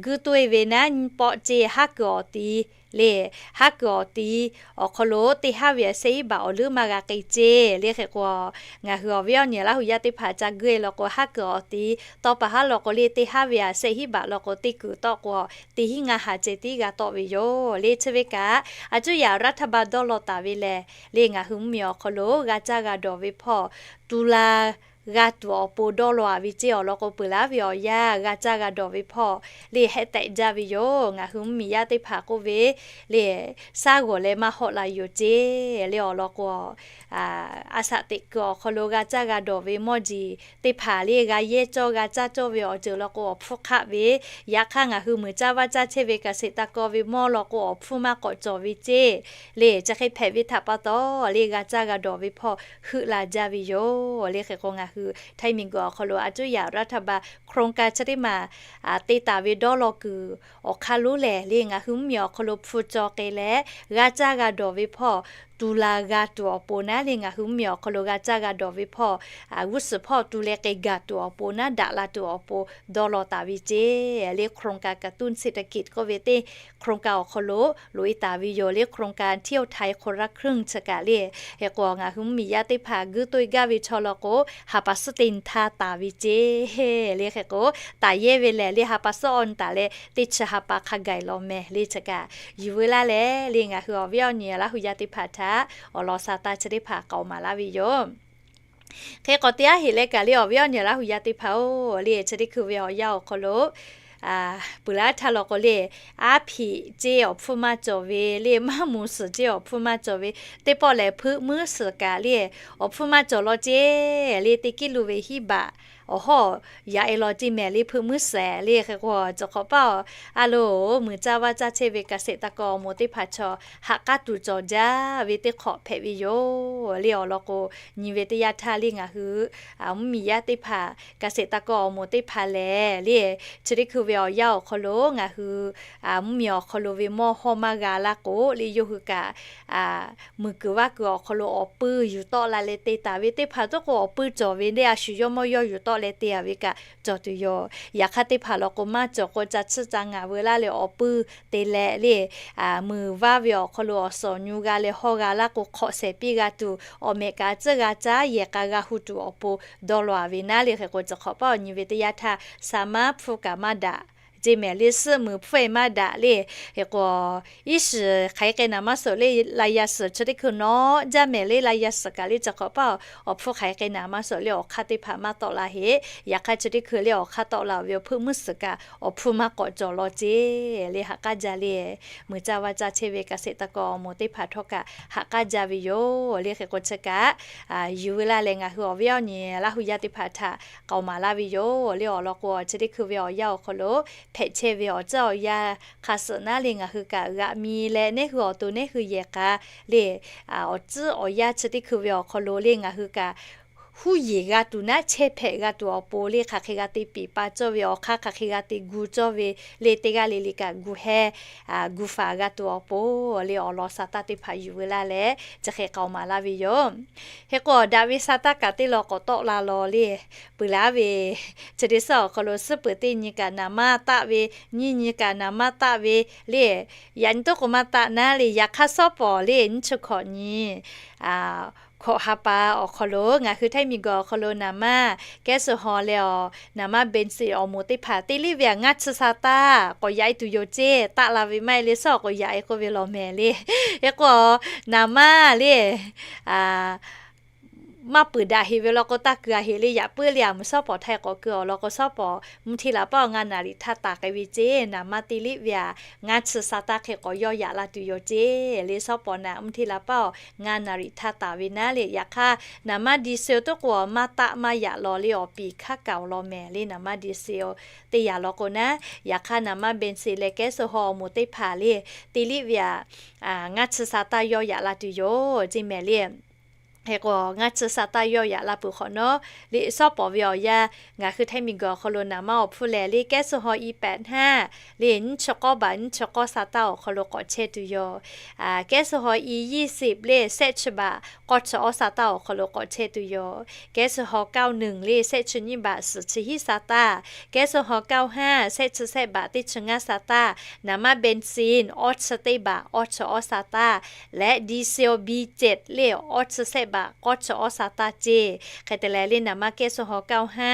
guˇ toˇ e ve naˉ nyiˇ pawˆ ceˇ haˉ kuiˬ awˬ ti le, haˉ kuiˬ awˬ ti awˬ hk'aw lo teˇ haˉ ve aꞈ shehˆ hiˉ baꞈ awˬ leuˉ maˇ g'a k'ai ceˇ. Le hk'e k'o, ngaˬ hui awˬ viˉ awˬ nyi Laˇ hu yaˇ teˇ hpaˍ ca guˇ e law k'o, haˉ kuiˬ awˬ ti tawˇ pa haˉ law k'o le teˇ haˉ ve aꞈ shehˆ hiˉ baꞈ law k'o teˇ kuiˬ tawˆ k'o, teˇ hiˉ ngaˇ ha ceh tiˉ g'a tawˆ ve yoˬ. Le chi ve kaꞈ, a cuˇ yaꞈ รัฐบาล dawˇ law taˍ ve lehˬ, le ngaˬ hui mvuhˇmiˬ awˬ hk'aw lo g'a caˇ g'a dawˬ ve hpawˇ tu la g'a tuˬ awˬ pon dawˇ law a ve ceˇ. Awˬ lawn k'o, peuˬ laˉ ve awˬ yanˇ g'a caˇ g'a dawˬ ve hpawˇ le hehˆ tehꞈ jaˇ ve yoˬ. Ngaˬ hui mvuhˇmiˬ yaˇ teˇ hpaˍ k'oˆ ve le, shaˉ g'awˬ leh maˇ hawˆ la yoˬ ceˇ. Le awˬ lawn k'o, a shaꞈ teꞈ kuiˬ awˬ hk'aw lo g'a caˇ g'a dawˬ ve mawˇ jeˬ teˇ hpaˍ le g'a yehˇ cawˇ g'a caˇ cawˇ ve awˬ ceuˬ law k'o awˬ hpfuhˇ hk'aˆ ve, yaꞈ hk'aˇ ngaˬ hui muiˬ caˇ vaˇ caˇ chehˇ ve เกษตรกร ve mawˇ law k'o awˬ hpfuhˇ maˇ k'awꞈ cawˬ ve ceˇ. Le chi hk'e hpehꞈ ve htaꞈ pa taw, le g'a caˇ g'a dawˬ ve hpawˇ heuˆ la jaˇ ve yoˬ. Le hk'e k'o ngaˬ hui Htaiˇ miˬguiˬ awˬ hk'aw lo a cuˇ yaꞈ รัฐบาล โครงการ chi teˇ maˬ te taˍ ve dawˇ law kuiˬ awˬ hk'aˇ lonˉ lehˬ, le ngaˬ hui mvuhˇmiˬ awˬ hk'aw lo hpu caw k'ai leh g'a caˇ g'a dawˬ ve hpawˇ tu la g'a tuˬ awˬ pon naˉ le ngaˬ hui mvuhˇmiˬ awˬ hk'aw lo g'a caˇ g'a dawˬ ve hpawˇ g'uˇ suhˍ hpawˇ tu leh k'ai gaˬ tuˬ awˬ pon naˉ daꞈ la tuˬ awˬ pon dawˇ law taˍ ve ceˇ. Le โครงการกระตุ้นเศรษฐกิจ k'oˆ ve teˇ โครงการ awˬ hk'aw lo loꞈ e taˍ ve yoˬ. Le โครงการเที่ยวไทยคนละครึ่ง chi kaꞈ le hk'e k'o, ngaˬ hui mvuhˇmiˬ yaˇ teˇ hpaˍ guˇ toˇ e gaˇ ve chaw law k'o, ha pa suhˉ teˇ nyi htaˇ taˍ ve ceˇ. Le hk'e k'o, taˍ yehˇ ve lehˬ le ha pa suhˉ awˇ nyi taˍ leh teˇ chi ha pa hk'a gaˬ lawˬ mehˍ le chi kaꞈ yuˬ veu laˇ leh le ngaˬ hui awˬ viˉ awˬ nyi Laˇ hu yaˇ teˇ hpaˍ htaꞈ awˬ lawn sa taˇ chi teˇ hpaˍ k'aoˍ maˍ laˇ ve yoˬ. Hk'e k'awꞈ te aˉ heˍ leh kaꞈ le awˬ viˉ awˬ nyi Laˇ hu yaˇ teˇ hpaˍ-oˬ, le chi teˇ hkui ve awˬ yanˇ awˬ hk'aw lo peuˬ laˇ htaˇ law k'o le, aˉ hpiꞈ ceˇ awˬ hpfuhˇ maˇ cawˬ ve le, maˇ muˍ suhˍ ceˇ awˬ hpfuhˇ maˇ cawˬ ve, teˇ pawˆ lehˬ hpeuˆ muiˉ suhˍ kaꞈ le awˬ hpfuhˇ maˇ cawˬ law ceˇ. Le teˇ kiˉ lo ve hiˉ baꞈ awˬ hawˉ yaꞈ e law ceˇ mehˍ le hpeuˆ muiˉ suhˍ. Le hk'e k'o, chi hk'awꞈ paˇ a loˬ, muiˬ caˇ vaˇ caˇ chehˇ ve เกษตรกร awˬ moˍ teˇ hpaˍ chaw ha k'aˉ tuˬ cawˬ jaˇ ve teˇ hk'awꞈ hpehꞈ ve yoˬ. Le awˬ lawn k'o, nyi ve teˇ yanˇ htaˇ le ngaˬ hui mvuhˇmiˬ yaˇ teˇ hpaˍ เกษตรกร awˬ moˍ teˇ hpaˍ lehˬ le, chi teˇ hkui ve awˬ yanˇ awˬ hk'aw lo ngaˬ hui mvuhˇmiˬ awˬ hk'aw lo ve mawˇ hawˇ maˇ g'a laˇ k'o le, yawˇ hui kaꞈ muiˬ kuiˬ vaˇ kuiˬ awˬ hk'aw lo awˬ puiˇ yuˬ tawˆ la leh te taˍ ve teˇ hpaˍ tawˇ k'o, awˬ puiˇ cawˬ ve le a shu yawˇ mawˇ yawˇ yuˬ tawˆ leh te a ve kaꞈ cawˬ tuˬ yoˬ. Yaꞈ hk'aˇ teˇ hpaˍ law k'o maˇ cawˬ k'o, ca chiˇ ca ngaˬ veu laˇ leh awˬ puiˇ te leh le, muiˬ vaˇ ve awˬ hk'aw lo awˬ suhˍ awˬ nyu g'a leh hawˇ g'a laˇ k'o, hk'awꞈ shehˍ piˇ g'a tuˬ, awˬ mehꞈ kaꞈ tcuhˉ g'a caˉ yehˬ k'a g'a hu tuˬ awˬ pon dawˇ law a ve naˉ. Le hk'e k'o, chi hk'awꞈ paˇ nyi ve teˇ yanˇ htaˇ, sa maˉ hpfuhˇ kaꞈ maˇ daꞈ ceˇ mehˍ le, suhˆ muiˬ hpfuhˇ e maˇ daꞈ le. Hk'e k'o, iˉ shiˍ hk'aˬ hk'e naˍ maˇ suhˍ le, la yaꞈ suhˍ chi teˇ hkui nawˉ jaˇ mehˍ le, la yaꞈ suhˍ kaꞈ le chi hk'awꞈ paˇ awˬ hpfuhˇ hk'aˬ hk'e naˍ maˇ suhˍ le awˬ hk'aˇ teˇ hpaˍ maˇ tawˆ la heˆ. Yaꞈ hk'aˇ chi teˇ hkui le awˬ hk'aˇ tawˆ la ve awˬ hpeuˆ muiˉ suhˍ kaꞈ awˬ hpfuhˇ maˇ k'awꞈ cawˬ law ceˇ. Le ha k'aˉ jaˇ le, muiˬ caˇ vaˇ caˇ chehˇ ve เกษตรกร awˬ moˍ teˇ hpaˍ htawˇ kaꞈ ha k'aˉ jaˇ ve yoˬ. Le hk'e k'o, chi kaꞈ yuˬ veu laˇ leh ngaˬ hui awˬ viˉ awˬ nyi Laˇ hu yaˇ teˇ hpaˍ htaꞈ k'aoˍ maˍ laˇ ve yoˬ. Le awˬ lawn k'o, chi teˇ hkui ve awˬ yanˇ awˬ hk'aw lo hpehꞈ chehˇ ve awˬ tcuhˉ awˬ yanˇ hk'a suhˍ naˉ le ngaˬ hui kaꞈ g'aꞈ mi leh neˇ hui awˬ to neˇ hui yehˬ k'a le, awˬ tcuhˉ awˬ yanˇ chi teˇ hkui ve awˬ hk'aw lo le ngaˬ hui kaꞈ huˉ yeˬ g'a tuˬ naˉ chehˇ hpehꞈ g'a tuˬ awˬ pon le hk'aˬ hk'e g'a te piˍ pa cawˇ ve, awˬ hk'aˇ hk'aˬ hk'e g'a te gu cawˇ ve le, teˇ g'aˇ le le kaꞈ gu heh gu faˍ g'a tuˬ awˬ pon le awˬ lawn sa taˇ teˇ hpaˍ yuˬ veu laˇ leh chi hk'e k'aoˍ maˍ laˇ ve yoˬ. Hk'e k'o, daꞈ ve sa taˇ kaꞈ teˇ law k'awꞈ tawˆ la law le, peuˬ laˇ ve chi teˇ suhˉ awˬ hk'aw lo suhˉ peuˬ teˇ nyi kaꞈ naˍ maˇ taˆ ve, nyiˇ nyi kaꞈ naˍ maˇ taˆ ve le, yaꞈ nyi toˉ k'o maˇ taˆ naˉ le, yaꞈ hk'aˇ suhˉ pawˍ le nyiˇ chi hkawꞈ nyi hkawꞈ ha pa awˬ hk'aw lo ngaˬ hui Htaiˇ miˬguiˬ awˬ hk'aw lo naˍ manˇ แก๊สโซฮอล์ leh awˬ naˍ manˇ เบนซิน awˬ moˍ teˇ hpaˍ teˇ liˆ ve htaꞈ ngaˇ chi sa taˇ k'awꞈ yaꞈ e tuˬ yoˬ ceˇ. Taˆ la ve maˇ heˆ le, suhˉ awˬ k'awꞈ yaꞈ e k'oˆ ve law mehˍ le. Hk'e k'o, naˍ manˇ le maˇ peuˬ daꞈ heꞈ ve law k'o, taˇ keu a heꞈ le, yaꞈ puiˉ le, a muiˬ suhˉ pawˍ htaˇ k'awꞈ keu awˬ lawn k'o, suhˉ pawˍ mvuhˇ hteˇ laˬ paˇ awˬ ngaˇ naˍ riˍ htaˇ taˍ k'ai ve ceˇ. Naˍ manˇ teˇ liˆ ve htaꞈ ngaˇ chi sa taˇ hk'e k'awꞈ yawˇ yaꞈ la tuˬ yoˬ ceˇ le. Suhˉ pawˍ naˍ mvuhˇ hteˇ laˬ paˇ awˬ ngaˇ naˍ riˍ htaˇ taˍ ve naˉ le. Yaꞈ hk'aˇ, naˍ manˇ ดีเซล toˉ k'o, maˇ taˆ maˇ yaꞈ law le, awˬ piˍ hkaˉ kaꞈ awˬ lawn mehˍ le. Naˍ manˇ ดีเซล teˇ yanˇ law k'o naˉ, yaꞈ hk'aˇ naˍ manˇ เบนซิน leh แก๊สโซฮอล์ awˬ moˍ teˇ hpaˍ le, teˇ liˆ ve htaꞈ ngaˇ chi sa taˇ yawˇ yaꞈ la tuˬ yoˬ ceˇ mehˍ le. Hk'e k'o, ngaˇ chi sa taˇ yawˇ yaꞈ la peuˬ hk'awꞈ nawˉ le, suhˉ pawˍ ve awˬ yanˇ ngaˬ hui Htaiˇ miˬguiˬ awˬ hk'aw lo naˍ manˇ awˬ hpfuhˇ lehˬ le, แก๊สโซฮอล์ e แปดห้า le, nyiˇ chi k'awˇ baꞈ nyiˇ chi k'awˇ sa taˇ awˬ hk'aw lo k'awꞈ chehˇ tuˬ yoˬ. แก๊สโซฮอล์ e ยี่สิบ le, shehˆ chi baꞈ k'awˇ chi awˇ sa taˇ awˬ hk'aw lo k'awꞈ chehˇ tuˬ yoˬ. แก๊สโซฮอล์ เก้าหนึ่ง le, shehˆ chi nyiˇ baꞈ suhˍ chi hiˉ sa taˇ. แก๊สโซฮอล์ เก้าห้า shehˆ chi shehˆ baꞈ teˇ chi ngaˇ sa taˇ. Naˍ manˇ เบนซิน awˇ chi teˇ baꞈ awˇ chi awˇ sa taˇ. Leh ดีเซล บีเจ็ด le, awˇ chi shehˆ baꞈ k'awˇ chi awˇ sa taˇ ceˇ. Hk'e te leh le, naˍ manˇ แก๊สโซฮอล์ เก้าห้า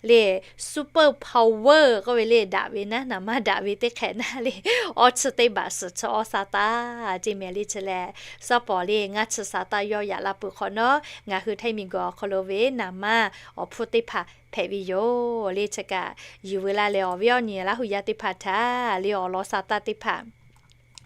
le, super power k'oˆ ve le, daꞈ ve naˉ, naˍ manˇ daꞈ ve teˇ hk'ehꞈ naˉ le, awˇ chi teˇ baꞈ suhˍ chi awˇ sa taˇ ceˇ mehˍ le. Chi lehˬ, suhˉ pawˍ le ngaˇ chi sa taˇ yawˇ yaꞈ la peuˬ hk'awꞈ nawˉ, ngaˬ hui Htaiˇ miˬguiˬ awˬ hk'aw lo ve naˍ manˇ awˬ hpfuhˇ teˇ hpaˍ hpehꞈ ve yoˬ le. Chi kaꞈ yuˬ veu laˇ leh, awˬ viˉ awˬ nyi Laˇ huˍ yaˇ teˇ hpaˍ htaꞈ le awˬ lawn sa taˇ teˇ hpaˍ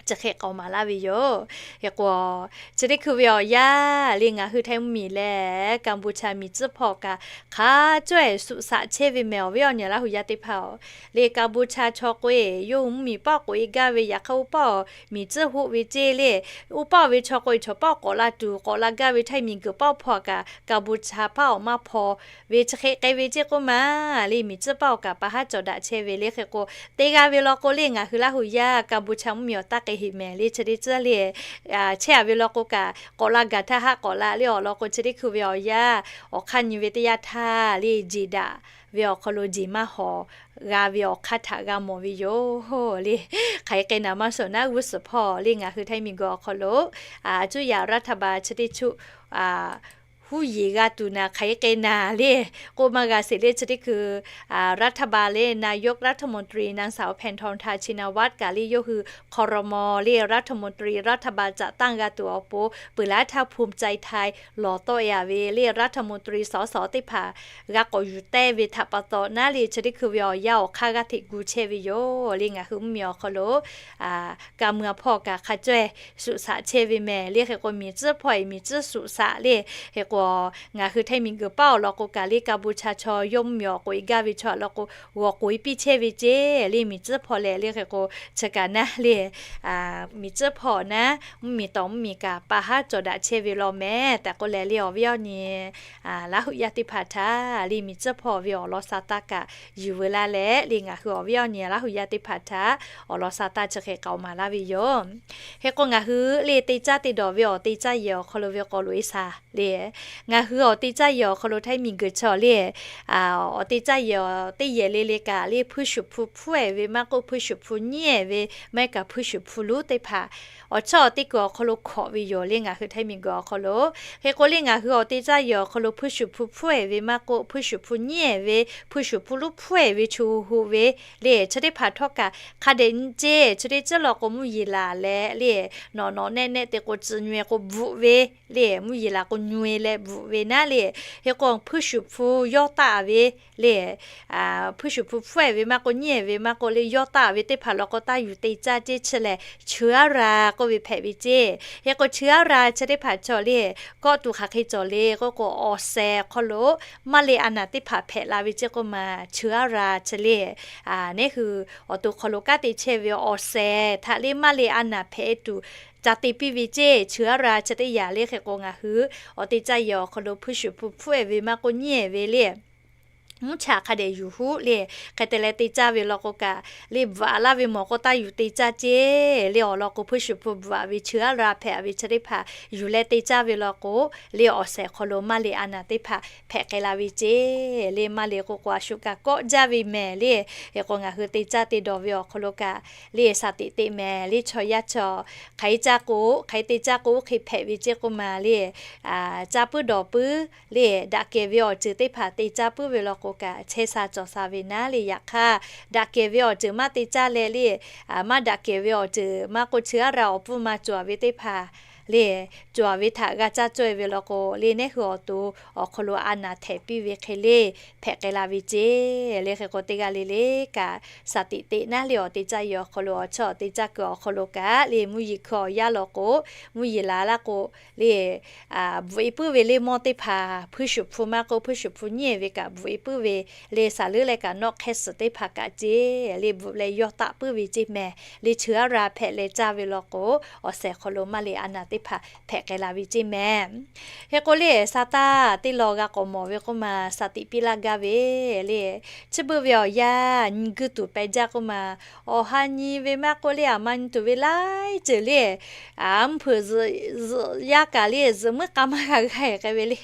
chi hk'e k'awꞈ maˍ laˇ ve yoˬ. Hk'e k'o, chi teˇ hkui ve awˬ yanˇ le, ngaˬ hui Htaiˇ mvuhˇmiˬ leh Kaˍbuˍchaˍ miˬ tcuhˉ hpawˇ kaꞈ hk'a cawehˬ suꞈ shaꞈ chehˇ ve mehˍ, awˬ viˉ awˬ nyi Laˇ huˍ yaˇ teˇ hpaˍ-oˬ. Le Kaˍbuˍchaˍ chaw k'o-e, yawˇ hui mvuhˇmiˬ paˆ k'oꞈ e gaˇ ve, yaꞈ hk'aˇ oˇ paˆ miˬ tcuhˉ hoˆ ve ceˇ le. Oˇ paˆ ve chaw k'o-e, chaw paˆ k'awꞈ la tuˬ k'awꞈ la gaˇ ve Htaiˇ miˬguiˬ paˆ hpawˇ kaꞈ, Kaˍbuˍchaˍ paˆ awˬ maˇ hpawˇ ve chi hk'e k'ai ve ceˇ k'oˆ ma le. Miˬ tcuhˉ paˆ awˬ kaꞈ pa haˉ cawˬ daꞈ chehˇ ve le. Hk'e k'o, teˇ g'aˇ ve law k'o le, ngaˬ hui Laˇ huˍ yaˇ Kaˍbuˍchaˍ mvuhˇmiˬ awˬ taˇ k'ai heꞈ mehˍ le. Chi teˇ tcuhˉ le, chehˇ a ve law k'o kaꞈ, k'awꞈ la gaˬ htaˇ haˆ k'awꞈ la le. Awˬ lawn k'o, chi teˇ hkui ve awˬ yanˇ awˬ hk'aˇ nyi ve teˇ yanˇ htaˇ le, jeˬ daꞈ ve awˬ hk'aw lo jeˬ maˇ hawˍ g'a ve awˬ hk'aˇ htaꞈ g'a mawˬ ve yoˬ le. Hk'aˬ hk'e k'ai naˍ maˇ shawˍ naˉ, g'uˇ suhˍ hpawˇ le ngaˬ hui Htaiˇ miˬguiˬ awˬ hk'aw lo, a cuˇ yaꞈ รัฐบาล chi teˇ cuˇ huˉ yeˬ g'a tuˬ naˍ, hk'aˬ hk'e k'ai naˍ le k'oˆ maˇ g'a sheˍ le. Chi teˇ hkui รัฐบาล le นายกรัฐมนตรี นางสาว แพทองธาร ชินวัตร kaꞈ le, yawˇ hui ครม. le รัฐมนตรี รัฐบาลจัดตั้ง g'a tuˬ awˬ pon peuˬ laˇ htaˇ ภูมิใจไทย lawˬ tawˆ e a ve le รัฐมนตรี สส teˇ hpaˍ g'a k'awꞈ yuˬ tehˇ ve htaꞈ pa taw naˉ le, chi teˇ hkui ve awˬ yanˇ awˬ hk'aˇ g'aˇ hteꞈ gu chehˇ ve yoˬ le. Ngaˬ hui mvuhˇmiˬ awˬ hk'aw lo kaˍ muiˬ a hpawˇ kaꞈ hk'a cawehˬ suꞈ shaꞈ chehˇ ve mehˍ le. Hk'e k'o, miˬ tcuhˉ hpawˇ-e miˬ tcuhˉ suꞈ shaꞈ le. Hk'e k'o, ngaˬ hui Htaiˇ miˬguiˬ paˆ awˬ lawn k'o kaꞈ le, Kaˍbuˍchaˍ chaw yawˇ mvuhˇmiˬ awˬ k'oꞈ e gaˇ ve chaw awˬ lawn k'o, g'awˬ k'oꞈ e piˇ chehˇ ve ceˇ le. Miˬ tcuhˉ hpawˇ leh le, hk'e k'o, chi kaꞈ naˉ le, miˬ tcuhˉ hpawˇ naˉ mvuhˇmiˬ tawˍ mvuhˇmiˬ kaꞈ pa haˉ cawˬ daꞈ chehˇ ve law mehˍ tehꞈ k'oˆ leh le, awˬ viˉ awˬ nyi Laˇ huˍ yaˇ teˇ hpaˍ htaꞈ le miˬ tcuhˉ hpawˇ ve awˬ lawn sa taˇ kaꞈ yuˬ veu laˇ leh le, ngaˬ hui awˬ viˉ awˬ nyi Laˇ huˍ yaˇ teˇ hpaˍ htaꞈ awˬ lawn sa taˇ chi hk'e k'awꞈ maˍ laˇ ve yoˬ. Hk'e k'o, ngaˬ hui le teˇ caˇ teˇ dawˬ ve awˬ te caˇ yehˬ awˬ hk'aw lo ve k'awꞈ loꞈ e shaˍ le. Ngaˬ hui awˬ te caˇ yehˬ awˬ hk'aw lo Htaiˇ miˬguiˬ chaw le, awˬ te caˇ yehˬ teˇ yehˬ le le kaꞈ le, hpuiˇ shuˍ hpu hpfuhˇ-ehˍ ve maˇ k'oˆ, hpuiˇ shuˍ hpu nyiˉ-ehˍ ve maˇ heˆ kaꞈ, hpuiˇ shuˍ hpu luˉ teˇ hpaˍ awˬ chawˇ awˬ te kuiˬ awˬ hk'aw lo hkawꞈ ve yoˬ le, ngaˬ hui Htaiˇ miˬguiˬ awˬ hk'aw lo. Hk'e k'o le, ngaˬ hui awˬ te caˇ yehˬ awˬ hk'aw lo hpuiˇ shuˍ hpu hpfuhˇ-ehˍ ve maˇ k'oˆ, hpuiˇ shuˍ hpu nyiˉ-ehˍ ve, hpuiˇ shuˍ hpu luˉ hpfuhˇ-ehˍ ve, chu hu ve le, chi teˇ hpaˍ htawˇ kaꞈ hk'a dehꞈ nyi ceˇ. Chi teˇ ceuˬ law k'o, mvuhˇ yeˬ laˬ leh le, nawꞈ nawꞈ nehˆ nehˆ te k'o, tcuh nyi-e k'o bvuhꞈ ve le, mvuhˇ yeˬ laˬ k'o nyi-e leh bvuhꞈ ve naˉ le. Hk'e k'o, hpuiˇ shuˍ hpu yawˇ taˆ ve le, hpuiˇ shuˍ hpu hpfuhˇ-ehˍ ve maˇ k'oˆ, nyiˉ-ehˍ ve maˇ k'oˆ le, yawˇ taˆ ve teˇ hpaˍ law k'o, taˇ yuˬ te caˇ ceˇ. Chi lehˬ, เชื้อรา k'oˆ ve hpehꞈ ve ceˇ. Hk'e k'o, เชื้อรา chi teˇ hpaˍ cawˬ le, kawˆ tuˬ hk'aˬ hk'e cawˬ le k'oˆ k'o, awˬ shehˍ hk'aw lo maˇ le a naˍ teˇ hpaˍ hpehꞈ la ve ceˇ k'oˆ ma, เชื้อรา chi le. Neˇ hui awˬ to hk'aw lo kanˉ te chehˇ ve awˬ shehˍ htaꞈ le maˇ le a naˍ hpehꞈ tuˬ ca te piˇ ve ceˇ, เชื้อรา chi teˇ yanˇ le. Hk'e k'o, ngaˬ hui awˬ te caˇ yehˬ awˬ hk'aw lo hpuiˇ shuˍ hpu hpfuhˇ-ehˍ ve maˇ k'oˆ, nyiˉ-ehˍ ve le, mvuhˇ chaꞈ hk'a dehꞈ yuˬ huˉ le. Hk'e te leh te caˇ ve law k'o kaꞈ, le bvuhꞈ laˇ ve mawˬ k'o taˇ yuˬ te caˇ ceˇ le. Awˬ lawn k'o, hpuiˇ shuˍ hpu bvuhꞈ ve chi aˉ la hpehꞈ ve chi teˇ hpaˍ yuˬ leh te caˇ ve law k'o, le awˬ shehˍ hk'aw lo maˇ le a naˍ teˇ hpaˍ hpehꞈ k'ai la ve ceˇ le. Maˇ le k'o k'o, a shu kaꞈ kawˆ jaˇ ve mehˍ le. Hk'e k'o, ngaˬ hui te caˇ te dawˬ ve awˬ hk'aw lo kaꞈ, le shaˍ tiꞈ teꞈ mehˍ le. Chaw yaˇ chaw hk'aˬ hk'e caˇ k'o, hk'aˬ hk'e te caˇ k'o, oˇ hk'e hpehꞈ ve ceˇ k'oˆ ma le. Caˇ puiˉ dawˬ puiˉ le, daꞈ kehˬ ve awˬ ceuˬ teˇ hpaˍ te caˇ puiˉ ve law k'o kaꞈ, chehˇ sha cawˬ sha ve naˉ le. Yaꞈ hk'aˇ, daꞈ kehˬ ve awˬ ceuˬ maˇ te caˇ leh le, maˇ daꞈ kehˬ ve awˬ ceuˬ maˇ k'o, chi aˉ la awˬ pfuhˇ ma cawˬ ve teˇ hpaˍ le, cawˬ ve htaꞈ g'a caˇ caweh ve law k'o, le neˉ hui awˬ to awˬ hk'aw lo a naˍ htehꞈ piˇ ve hk'e le hpehꞈ k'ai la ve ceˇ le. Hk'e k'o, teˇ g'aˇ le le kaꞈ shaˍ tiꞈ teꞈ naˉ le. Awˬ te caˇ yehˬ awˬ hk'aw lo, awˬ chawˇ awˬ te caˇ kuiˬ awˬ hk'aw lo kaꞈ le, mvuhˇ yeˬ hkui awˬ yaˇ law k'o, mvuhˇ yeˬ la laˇ k'o le, bvuhꞈ e puiˉ ve le mawˇ teˇ hpaˍ, hpuiˇ shuˍ hpu maˇ k'o, hpuiˇ shuˍ hpu nyiˇ e ve kaꞈ bvuhꞈ e puiˉ ve le. Shaˍ leuˉ leh kaꞈ nawˆ hk'ehˇ suhˍ teˇ hpaˍ kaꞈ ceˇ le, bvuhꞈ leh yawˇ taˆ puiˉ ve ceˇ mehˍ le. Chi aˉ la hpehꞈ leh caˇ ve law k'o, awˬ shehˍ hk'aw lo maˇ le a naˍ teˇ hpaˍ hpehꞈ k'ai la ve ceˇ mehˍ. Hk'e k'o le, sa taˇ teˇ law g'a k'awꞈ mawˬ ve k'oˆ ma, shaˍ tiꞈ piˇ laˇ gaˇ ve le. Chi beuꞈ ve awˬ yanˇ nyi guˇ tuˬ peh jaˇ k'oˆ ma, awˬ ha nyi ve maˇ k'oˆ le, aˬ ma nyi tuˬ ve laiˉ ceuˬ le, mvuhˇ hpeuꞈ zuhꞈ yaˇ kaꞈ le zuhꞈ muiˉ k'a maˇ g'a g'a e k'ai ve le.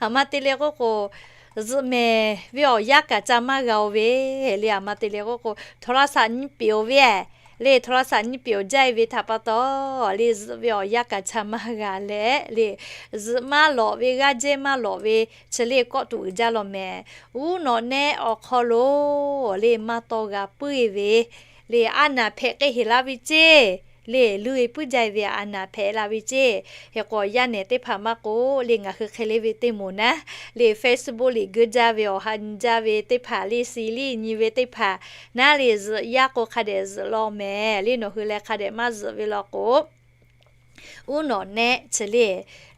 Aˬ ma te leh k'oˆ k'o, zuhꞈ mehˍ ve awˬ yanˇ kaꞈ ca maˇ g'a oˬ ve le. Aˬ ma te leh k'oˆ k'o, โทรศัพท์ nyi peꞈ oˬ ve le, โทรศัพท์ nyi peꞈ oˬ jaˇ e ve htaꞈ pa taw le, zuhꞈ ve awˬ yanˇ kaꞈ ca maˇ g'a leh le, zuhꞈ maˇ lawꞈ ve g'aˇ jehˇ maˇ lawꞈ ve chi le kawˆ tuˬ uiˍ jaˇ law mehˍ. Uˉ nawꞈ nehˆ awˬ hk'aw lo le maˇ tawˇ g'a puiˉ e ve le, a naˍ hpehꞈ k'ai heˍ la ve ceˇ le, luˇ e puiˉ jaˇ e ve a naˍ hpehꞈ la ve ceˇ. Hk'e k'o, yaˇ nehˬ teˇ hpaˍ maˇ k'o le, ngaˬ hui hk'e le ve teˇ moˍ naˉ le, Facebook liꞈ geuˆ jaˇ ve, awˬ ha nyi jaˇ ve teˇ hpaˍ le, si liˇ nyi ve teˇ hpaˍ naˉ le, zuhꞈ yaˇ k'o hk'a dehꞈ zuhꞈ law mehˍ le. Nawˬ hui leh hk'a dehꞈ maˇ zuhꞈ ve law k'o, uˉ nawꞈ nehˆ chi le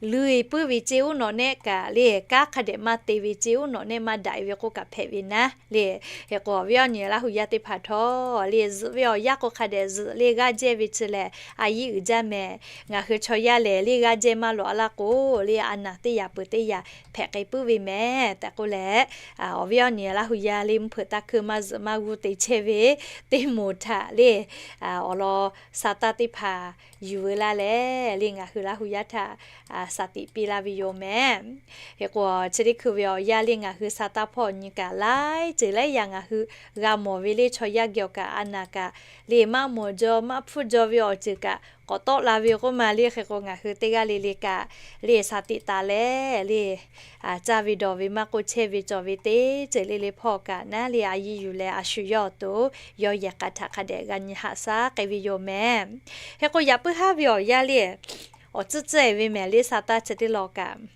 luˇ e puiˉ ve ceˇ. Uˉ nawꞈ nehˆ kaꞈ le kanˉ hk'a dehꞈ maˇ te ve ceˇ. Uˉ nawꞈ nehˆ maˇ daꞈ e ve k'oˆ kaꞈ hpehꞈ ve naˉ le. Hk'e k'o, awˬ viˉ awˬ nyi Laˇ hu yaˇ teˇ hpaˍ htawˇ le, zuhꞈ ve awˬ yanˇ k'o hk'a dehꞈ zuhꞈ le g'aˇ jehˇ ve chi lehˬ, a yiˇ uiˍ jaˇ mehˍ. Ngaˬ hui chaw yaˇ lehˬ le g'aˇ jehˇ maˇ lawꞈ a laˇ k'o le, a naˍ teˇ yaꞈ peuˬ teˇ yaꞈ hpehꞈ k'ai puiˉ ve mehˍ tehꞈ k'oˆ leh, awˬ viˉ awˬ nyi Laˇ hu yaˇ le mvuhˇ hpeuꞈ taˇ hkui maˇ zuhꞈ maˇ g'uˇ te chehˇ ve teˇ moˍ htaꞈ le, awˬ lawn sa taˇ teˇ hpaˍ yuˬ veu laˇ leh le, ngaˬ hui Laˇ hu yaˇ htaꞈ shaˍ tiꞈ piˇ laˇ ve yoˬ mehˍ. Hk'e k'o, chi teˇ hkui ve awˬ yanˇ le ngaˬ hui sa taˇ hpawˇ nyi kaꞈ laiˉ ceuˬ laiˉ yaꞈ ngaˬ hui g'a mawˬ ve le, chaw yaˇ geh awˬ kaꞈ a naˍ kaꞈ le maˇ mawˬ jaw maˇ hpfuhˇ jaw ve awˬ ceuˬ kaꞈ k'awꞈ tawˆ la ve k'oˆ ma le. Hk'e k'o, ngaˬ hui teˇ g'aˇ le le kaꞈ le shaˍ tiꞈ taˍ leh le, caˇ ve dawˬ ve maˇ k'oˆ, chehˇ ve cawˬ ve teˇ ceuˬ le le hpawˇ kaꞈ naˉ le, a yiˇ yuˬ leh a shu yawˇ awˬ to yawˇ yehˬ k'a htaꞈ hk'a dehꞈ g'a nyi haꞈ shaˉ k'ai ve yoˬ mehˍ. Hk'e k'o, yaꞈ puiˉ haˉ ve awˬ yanˇ le awˬ tcuhˉ tcuhˉ e ve mehˍ le, sa taˇ chi teˇ law kaꞈ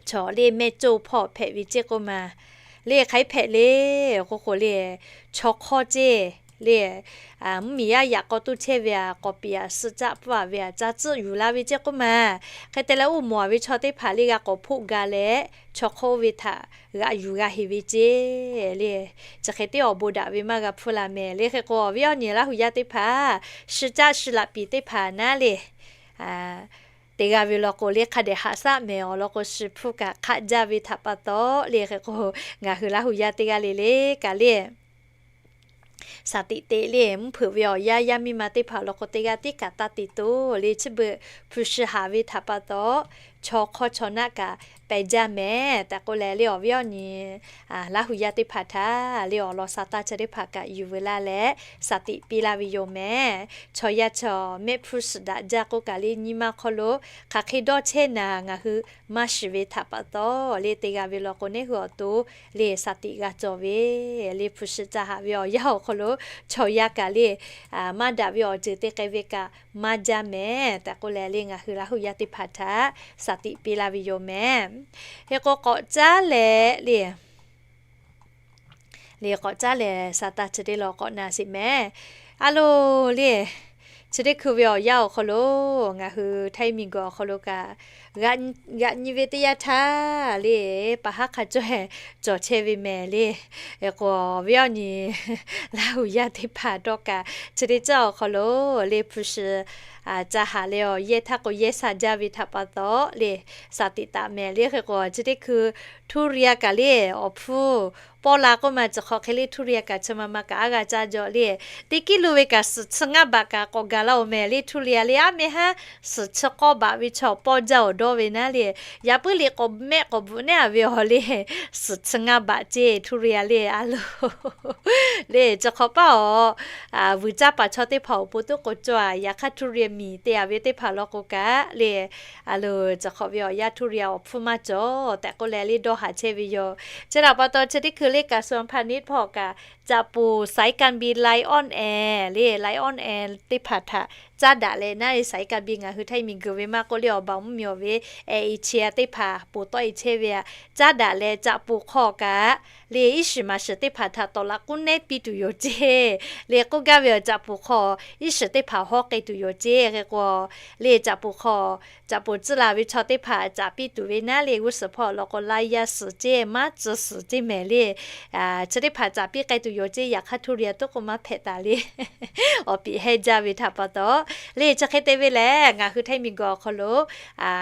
chaw le mehˆ coˇ hpawˇ hpehꞈ ve ceˇ k'oˆ ma le. Hk'aˬ hk'e hpehꞈ le k'oˆ k'o le, chaw hk'awˇ ceˇ le, mvuhˇ miˬ yaˇ yaꞈ k'aw toˇ chehˇ ve a k'awꞈ piˍ a suh caˆ pfuhˇ a ve a caˇ tcuhˆ yuˬ la ve ceˇ k'oˆ ma. Hk'e te leh, oˇ mawˬ a ve chaw teˇ hpaˍ le g'a k'awꞈ hpoˆ ga leh, chaw hk'awˇ oˇ ve htaꞈ g'aꞈ yuˬ g'a heˍ ve ceˇ le. Chi hk'e te awˬ bon daꞈ ve maˇ g'a hpfuhˇ la mehˍ le. Hk'e k'o, awˬ viˉ awˬ nyi Laˇ hu yaˇ teˇ hpaˍ, shi caˆ shi laꞈ piˍ teˇ hpaˍ naˉ le, te g'a ve law k'o le hk'a dehꞈ haꞈ shaˉ mehˍ. Awˬ lawn k'o, shi hpfuhˇ kaꞈ hk'aˆ jaˇ ve htaꞈ pa taw le. Hk'e k'o, ngaˬ hui Laˇ hu yaˇ teˇ g'aˇ le le kaꞈ le shaˍ tiꞈ teꞈ le mvuhˇ hpeuꞈ ve awˬ yanˇ yaˇ miˇ ma teˇ hpaˍ law k'o, teˇ g'aˇ tiˉ kaꞈ taˇ te toˬ le. Chi beuꞈ hpu shi haˍ ve htaꞈ pa taw, chaw hk'awˇ chaw naˆ kaꞈ pehˬ jaˇ mehˍ tehꞈ k'oˆ leh le, awˬ viˉ awˬ nyi Laˇ hu yaˇ teˇ hpaˍ htaꞈ le awˬ lawn sa taˇ chi teˇ hpaˍ kaꞈ yuˬ veu laˇ leh, shaˍ tiꞈ piˇ laˇ ve yoˬ mehˍ. Chaw yaˇ chaw mehˆ hpu suhˍ daꞈ jaˇ k'oˆ kaꞈ le, nyi ma hk'aw lo hk'aˬ hk'e dawˇ chehˇ naˍ ngaˬ hui maˇ shiˍ ve htaꞈ pa taw le, te g'a ve law k'o, neˉ hui awˬ to le shaˍ tiꞈ g'a cawˬ ve le, hpu shi ca haˍ ve awˬ yanˇ awˬ hk'aw lo chaw yaˇ kaꞈ le maˇ daꞈ ve awˬ ceuˬ te k'ai ve kaꞈ maˇ jaˇ mehˍ tehꞈ k'oˆ leh le, ngaˬ hui Laˇ hu yaˇ teˇ hpaˍ htaꞈ shaˍ tiꞈ piˇ laˇ ve yoˬ mehˍ. Hk'e k'o, k'awꞈ caˉ leh le le k'awꞈ caˉ lehˬ, sa taˇ chi teˇ law k'awꞈ na sheˍ mehˍ. A loˬ le, chi teˇ hkui ve awˬ yanˇ awˬ hk'aw lo ngaˬ hui htaiˇ miˬ guiˬ awˬ hk'aw lo kaꞈ g'aꞈ nyi ve teˇ yanˇ htaˇ le, pa haˉ hk'a cawˇ cawˬ chehˇ ve mehˍ le. K'o, awˬ viˉ awˬ nyi Laˇ hu yaˇ teˇ hpaˍ dawˇ kaꞈ, chi teˇ caˇ awˬ hk'aw lo le hpu shi ca haˍ leh awˬ yehˇ htaˇ k'o yehˇ sha jaˇ ve htaꞈ pa taw le, shaˍ tiꞈ taˍ mehˍ le. Hk'e k'o, chi teˇ hkui htuˇ riˇ a kaꞈ le awˬ hpfuhˇ pawˇ la k'oˆ ma, chi hk'awꞈ hk'e le ทุเรียน kaꞈ chi ma ma kaꞈ aˉ g'a caˇ jaw le. Teˇ kiˇ lo ve kaꞈ suhˍ chi ngaˇ baꞈ kaꞈ k'awꞈ gaˬ la-oˬ mehˍ le ทุเรียน le. Aˉ meh haˉ suhˍ chi k'awˇ baꞈ ve chaw pawˇ jaˇ awˬ dawˇ ve naˉ le. Yaꞈ puiˉ le k'awꞈ mehˆ k'awꞈ bvuhꞈ nehˉ a ve awˬ le, suhˍ chi ngaˇ baꞈ ceˇ ทุเรียน le a loˬ. Le chi hk'awꞈ paˇ awˬ vuiˬ caˇ paˍ chaw teˇ hpaˍ awˬ pon tuˉ k'o cawˬ a. Yaꞈ hk'aˇ ทุเรียน miˬ te a ve teˇ hpaˍ law k'o kaꞈ le, a loˬ chi hk'awꞈ ve awˬ yanˇ ทุเรียน awˬ hpfuhˇ maˇ cawˬ tehꞈ k'oˆ leh le dawˇ haˍ chehˇ ve yoˬ. Chi htaꞈ pa taw chi teˇ hkui le kaꞈ สวนพาณิชย์ hpawˇ kaꞈ caꞈ puˍ สายการบิน Lion Air le, Lion Air teˇ hpaˍ htaꞈ caˉ daꞈ leh naˉ le สายการบิน ngaˬ hui htaiˇ miˬ guiˬ ve maˇ k'oˆ le awˬ baˬ mvuhˇ miˬ awˬ ve, Air Asia teˇ hpaˍ poˬ tawˆ e chehˇ ve a, caˉ daꞈ leh caꞈ puˍ hk'aw kaꞈ le iˉ shiˍ maˍ shiˍ teˇ hpaˍ htaꞈ tawˍ laꞈ k'uˉ nehˉ piˇ tuˬ yoˬ ceˇ. Le k'oˆ gaˇ ve awˬ caꞈ puˍ hk'aw iˉ shiˍ teˇ hpaˍ hawˉ k'ai tuˬ yoˬ ceˇ. Hk'e k'o le caꞈ puˍ hk'aw caꞈ puˍ tcuhˉ la ve chaw teˇ hpaˍ caꞈ piˇ tuˬ ve naˉ le g'uˇ suhˍ hpawˇ law k'o ไลออน suhˍ ceˇ, ม้า tcuh suhˍ ceˇ mehˍ le. Chi teˇ hpaˍ caꞈ piˇ k'ai tuˬ yoˬ ceˇ. Yaꞈ hk'aˇ ทุเรียน tuˉ k'o maˇ hpehꞈ taˍ le awˬ piˍ hehnˇ jaˇ ve htaꞈ pa taw le chi hk'e te ve lehˬ ngaˬ hui htaiˇ miˬ guiˬ awˬ hk'aw lo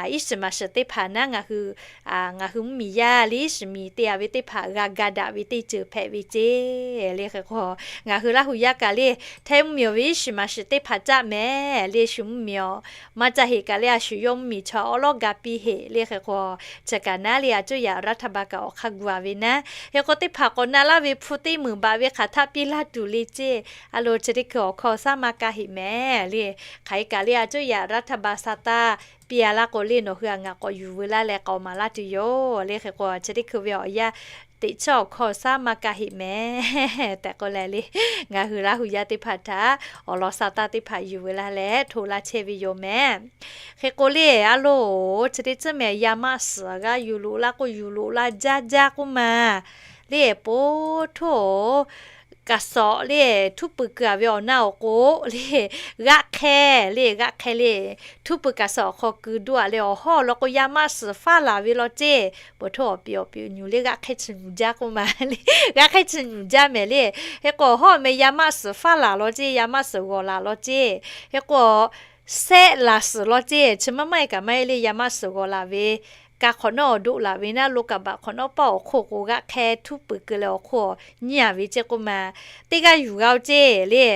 iˉ shiˍ maˍ shiˍ teˇ hpaˍ naˉ ngaˬ hui ngaˬ hui mvuhˇ miˬ yaˇ le iˉ shiˍ miˬ te a ve teˇ hpaˍ g'a ga daꞈ ve teˇ ceuˬ hpehꞈ ve ceˇ. Le hk'e k'o ngaˬ hui Laˇ huˍ yaˇ kaꞈ le htaiˇ mvuhˇ miˬ awˬ ve iˉ shiˍ maˍ shiˍ teˇ hpaˍ caˆ mehˍ le shu mvuhˇ miˬ awˬ maˇ caˇ heˆ kaꞈ le a shu yawˇ mvuhˇ miˬ chaw awˉ lawˉ ga piˇ heˆ. Le hk'e k'o chi kaꞈ naˉ le a cuˇ yaꞈ รัฐบาล kaꞈ awˬ hk'aˇ gu a ve naˉ. Hk'e k'o teˇ hpaˍ k'awꞈ na laˇ ve hpu teˇ meunˍ baꞈ ve hk'aˬ htaˆ piˇ laˇ tuˬ le ceˇ. A loˬ chi teˇ hkui awˬ hkawˇ saˉ maˇ kaˇ heˆ mehˍ le. Hk'aˬ hk'e kaꞈ le a cuˇ yaꞈ รัฐบาล sa taˇ piˇ a laˇ k'o le nawˬ hui a ngaˬ k'awꞈ yuˬ veu laˇ leh k'awꞈ maˍ laˇ tuˬ yoˬ. Le hk'e k'o chi teˇ hkui ve awˬ yanˇ teꞈ chiˉ awˬ hkawˇ saˉ maˇ kaˇ heˆ mehˍ tehꞈ k'oˆ leh le ngaˬ hui Laˇ huˍ yaˇ teˇ hpaˍ htaꞈ awˬ lawn sa taˇ teˇ hpaˍ yuˬ veu laˇ leh hto laˇ chehˇ ve yoˬ mehˍ. Hk'e k'o le a loˬ chi teˇ tcuhˉ mehˍ yaˇ maˆ suhˍ g'a yuˬ loꞈ laˇ k'o yuˬ loꞈ laˇ jaˇ jaˇ k'oˆ ma le po htoˇ kaꞈ sawꞈ le htuˉ pui keu a ve awˬ na awˬ k'o le g'aˆ hk'e le g'aˆ hk'e le htuˉ pui kaꞈ sawꞈ awˬ hk'aw keu doˇ a le awˬ hawˉ law k'o yaˇ maˆ suhˍ faˉ laˬ ve law ceˇ. Po htoˇ awˬ piˍ awˬ piˍ nyuˬ le g'aˆ hk'e chi nyuˬ jaˇ k'oˆ ma le g'aˆ hk'e chi nyuˬ jaˇ mehˍ le. Hk'e k'o awˬ hawˉ meh yaˇ maˆ suhˍ faˉ laˬ law ceˇ, yaˇ maˆ suhˍ g'awˬ laˬ law ceˇ. Hk'e k'o sehˆ laˬ suhˍ law ceˇ. Chi maˇ maˇ e kaꞈ maˇ e le yaˇ maˆ suhˍ g'awˬ laˬ ve ka hk'awꞈ nawˉ awˬ doˆ laˬ ve naˉ lo kaꞈ baꞈ hk'awꞈ nawˉ pawˆ awˬ hk'oˆ k'o g'aˆ hk'e htuˉ pui keu leh awˬ hk'oˆ nyiˇ a ve ceˇ k'oˆ ma teˇ g'aˇ yuˬ g'a oˬ ceˇ le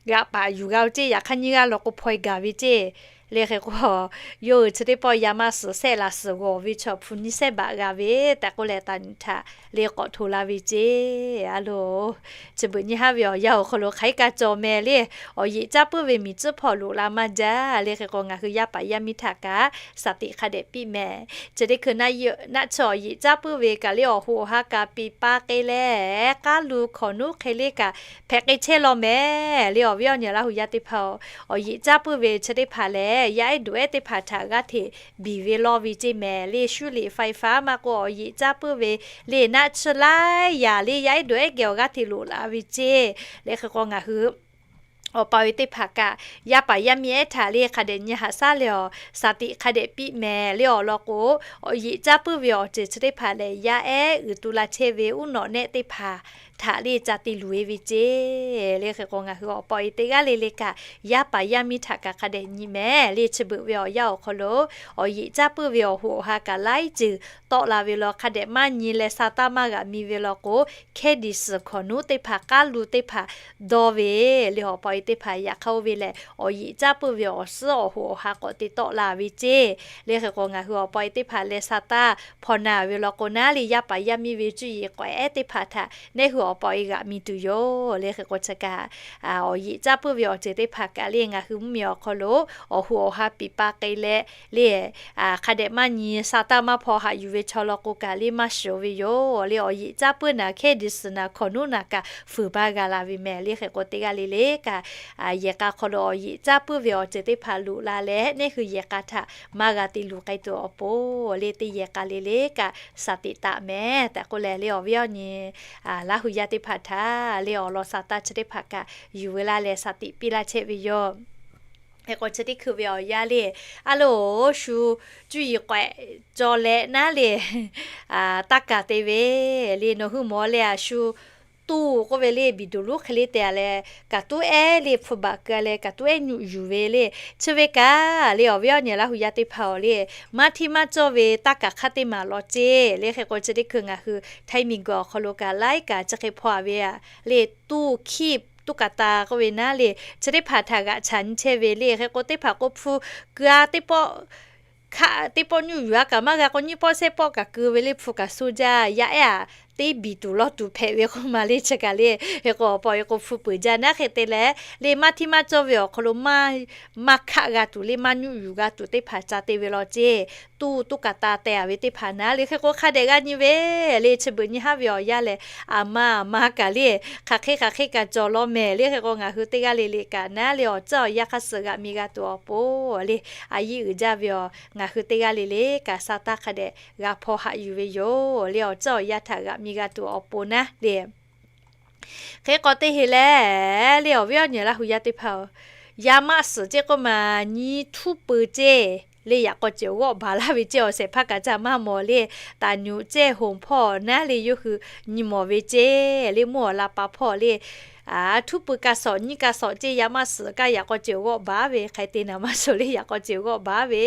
g'aꞈ paˍ yuˬ g'a oˬ ceˇ. Yaꞈ hk'aˇ nyiˇ g'aˇ law k'o hpaw e gaˬ ve ceˇ. Le hk'e k'o yawˇ hui chi teˇ pawˆ yaˇ maˆ suhˍ sehˆ laˬ suhˍ g'awˬ ve chaw hpu nyiˇ sehˉ baꞈ g'a ve tehꞈ k'oˆ leh taˍ nyi htaꞈ le k'awꞈ hto la ve ceˇ. A loˬ chi beuꞈ nyi haˉ ve awˬ yanˇ awˬ hk'aw lo hk'aˬ hk'e kaꞈ cawˬ mehˍ le awˬ yeꞈ caˉ puiˉ ve miˬ tcuhˉ hpawˇ loꞈ la maˇ jaˇ. Le hk'e k'o ngaˬ hui yaˇ paˍ yaˇ miˇ htaꞈ kaꞈ saˍ tiꞈ hk'a dehꞈ piˇ mehˍ. Chi teˇ hkui naˆ tsuhˇ awˬ yeꞈ caˉ puiˉ ve kaꞈ le awˬ hoꞈ awˬ ha kaꞈ piˍ pa k'e leh k'aˉ lu hkawꞈ nuˉ hk'e le kaꞈ hpehꞈ k'ai chehˇ law mehˍ le. Awˬ viˉ awˬ nyi Laˇ huˍ yaˇ teˇ hpaˍ awˬ yeꞈ caˉ puiˉ ve chi teˇ hpaˍ lehˬ yaˇ ehˉ duꞈ ehˉ teˇ hpaˍ htaꞈ g'aˇ hteꞈ biˬ ve lawˇ ve ceˇ mehˍ le. Shuˉ liꞈ ไฟฟ้า maˇ k'o awˬ yeꞈ caˉ puiˉ ve le naˆ tsuhˇ laiˉ yaꞈ le yaˇ ehˉ duˬ ehˉ geh awˬ g'aˇ hteꞈ loꞈ la ve ceˇ. Le hk'e k'o ngaˬ hui awˬ pa ve teˇ hpaˍ kaꞈ yaˇ paˍ yaˇ miˇ ehˉ htaꞈ le hk'a dehꞈ nyi haꞈ shaˉ leh awˬ saˍ tiꞈ hk'a dehꞈ piˇ mehˍ le. Awˬ lawn k'o awˬ yeꞈ caˉ puiˉ ve awˬ ceuˬ chi teˇ hpaˍ lehˬ yaˇ ehˉ uiˍ tu la chehˇ ve uˉ nawꞈ nehˆ teˇ hpaˍ htaꞈ le ca te luˬ e ve ceˇ. Le hk'e k'o ngaˬ hui awˬ pa e teˇ g'aˇ le le kaꞈ yaˇ paˍ yaˇ miˇ htaꞈ kaꞈ hk'a dehꞈ nyi mehˍ le. Chi beuꞈ ve awˬ yanˇ awˬ hk'aw lo awˬ yeꞈ caˉ puiˉ ve awˬ hoꞈ awˬ ha kaꞈ laiˉ ceuˬ tawˆ la ve law hk'a dehꞈ maˇ nyi leh sa taˇ maˇ g'aꞈ mi ve law k'o hkehˇ diˬ suhˍ hkawꞈ nuˉ teˇ hpaˍ k'aˉ lu teˇ hpaˍ dawˇ ve le awˬ pa e teˇ hpaˍ yaꞈ hk'aˇ oˇ ve lehˬ awˬ yeꞈ caˉ puiˉ ve awˬ suhˉ awˬ hoꞈ awˬ ha k'awꞈ te tawˆ la ve ceˇ. Le hk'e k'o ngaˬ hui awˬ pa e teˇ hpaˍ leh sa taˇ hpaw na ve law k'o naˉ le yaˇ paˍ yaˇ miˇ ve cuˇ yiˍ k'awehꞈ ehˉ teˇ hpaˍ htaꞈ neˇ hui awˬ pa e g'aꞈ mi tuˬ yoˬ. Le hk'e k'o chi kaꞈ awˬ yeꞈ caˉ puiˉ ve awˬ ceuˬ teˇ hpaˍ kaꞈ le ngaˬ hui mvuhˇ miˬ awˬ hk'aw lo awˬ hoꞈ awˬ ha piˍ pa k'e leh le hk'a dehꞈ maˇ nyi sa taˇ maˇ hpaw haꞈ yuˬ ve chaw law k'o kaꞈ le maˇ shiˍ ve yoˬ. Le awˬ yeꞈ caˉ puiˉ naˍ hkehˇ diˬ suhˍ naˍ hkawꞈ nuˉ naˍ kaꞈ fuiˍ baˇ g'a la ve mehˍ. Le hk'e k'o teˇ g'aˇ le le kaꞈ yehˬ k'a hk'aw lo awˬ yeꞈ caˉ puiˉ ve awˬ ceuˬ teˇ hpaˍ loꞈ la leh neˇ hui yehˬ k'a htaꞈ maˇ g'a te luˬ k'ai tuˬ awˬ pon le teˇ yehˬ k'a le le kaꞈ saˍ tiꞈ taˍ mehˍ tehꞈ k'oˆ leh le awˬ viˉ awˬ nyi Laˇ huˍ yaˇ teˇ hpaˍ htaꞈ le awˬ lawn sa taˇ chi teˇ hpaˍ kaꞈ yuˬ veu laˇ leh saˍ tiꞈ piˇ laˇ chehˇ ve yoˬ. Hk'e k'o chi teˇ hkui ve awˬ yanˇ le a loˬ shu cuˇ yiˍ k'awehꞈ caw leh naˉ le taˇ kaˍ te ve le nawˬ hui mawˬ leh a shu tuˇ k'oˆ ve le, biˬ duˬ lonˉ hk'e le te a leh, kaꞈ tuˉ ehˉ le hpu baꞈ keu a leh kaꞈ tuˉ ehˉ nyuˆ yuˬ ve le. Chi ve kaꞈ le, awˬ viˉ awˬ nyi Laˇ hu yaˇ teˇ hpaˍ awˬ le, maˇ htiˇ maˇ cawˇ ve taˇ kaˍ hk'aˇ teˇ maˬ law ceˇ le. Hk'e k'o chi teˇ hkui ngaˬ hui htaiˇ miˬ guiˬ awˬ hk'aw lo kaꞈ laiˉ kaꞈ chi hk'e hpaw a ve a le, tuˇ hkiˇ tuˇ kaˍ ta k'oˆ ve naˉ le, chi teˇ hpaˍ htaꞈ g'aꞈ chaˍ nyi chehˇ ve le. Hk'e k'o teˇ hpaˍ k'o hpu keu a teˇ pawˆ hkaˆ teˇ pawˆ nyuˆ yuˬ a kaꞈ maˇ g'a k'o, nyiˇ pawˆ shehˆ pawˆ kaꞈ keu ve le hpu kaꞈ suh jaˇ. Yaˇ ehˉ aꞈ teˇ biˬ tuˬ lawˇ tuˬ hpehꞈ ve k'oˆ ma le chi kaꞈ le. Hk'e k'o awˬ pa awˬ e k'o hpu peuˬ jaˇ naˉ. Hk'e te leh le, maˇ htiˇ maˇ cawˇ ve awˬ hk'aw lo maˇ hkaˆ g'a tuˬ le, maˇ nyuˆ yuˬ g'a tuˬ teˇ hpaˍ ca te ve law ceˇ. Tuˇ tuˇ kaˍ ta teh a ve teˇ hpaˍ naˉ le. Hk'e k'o hk'a dehꞈ g'a nyi ve le, chi beuꞈ nyi haˉ ve awˬ yanˇ lehˬ, aˬ ma aˬ ma kaꞈ le, hk'aˬ hk'e hk'aˬ hk'e kaꞈ cawˬ law mehˍ le. Hk'e k'o ngaˬ hui teˇ g'aˇ le le kaꞈ naˉ le, awˬ ceuˬ awˬ yanˇ hk'aˇ suh g'aꞈ mi g'a tuˬ awˬ pon le, a yiˇ uiˍ jaˇ ve awˬ ngaˬ hui teˇ g'aˇ le le kaꞈ sa taˇ hk'a dehꞈ g'a hpaw haꞈ yuˬ ve yoˬ le. Awˬ ceuˬ awˬ yanˇ htaꞈ g'aꞈ mi g'a tuˬ awˬ pon naˉ le. Hk'e k'o teˇ heˍ leh le, awˬ viˉ awˬ nyi Laˇ hu yaˇ teˇ hpaˍ-oˬ, yaˇ maˆ suhˍ ceˇ k'oˆ ma, nyiˇ htuˉ pui ceˇ le, yaꞈ k'aw ceuˬ g'awˆ baˬ laˇ ve ceˇ. Awˬ shehˍ hpaˇ kaꞈ ca maˇ mawˬ le, taˍ nyuꞈ ceˇ hoˍ hpawˇ naˉ le yawˇ hui nyi mawˬ ve ceˇ le, mvuhˇ awˬ la pa hpawˇ le, htuˉ pui ka shawˍ nyiˇ ka shawˍ ceˇ, yaˇ maˆ suhˍ kaꞈ yaꞈ k'aw ceuˬ g'awˆ baˬ ve hk'e te naˍ maˇ suhˍ le, yaꞈ k'aw ceuˬ g'awˆ baˬ ve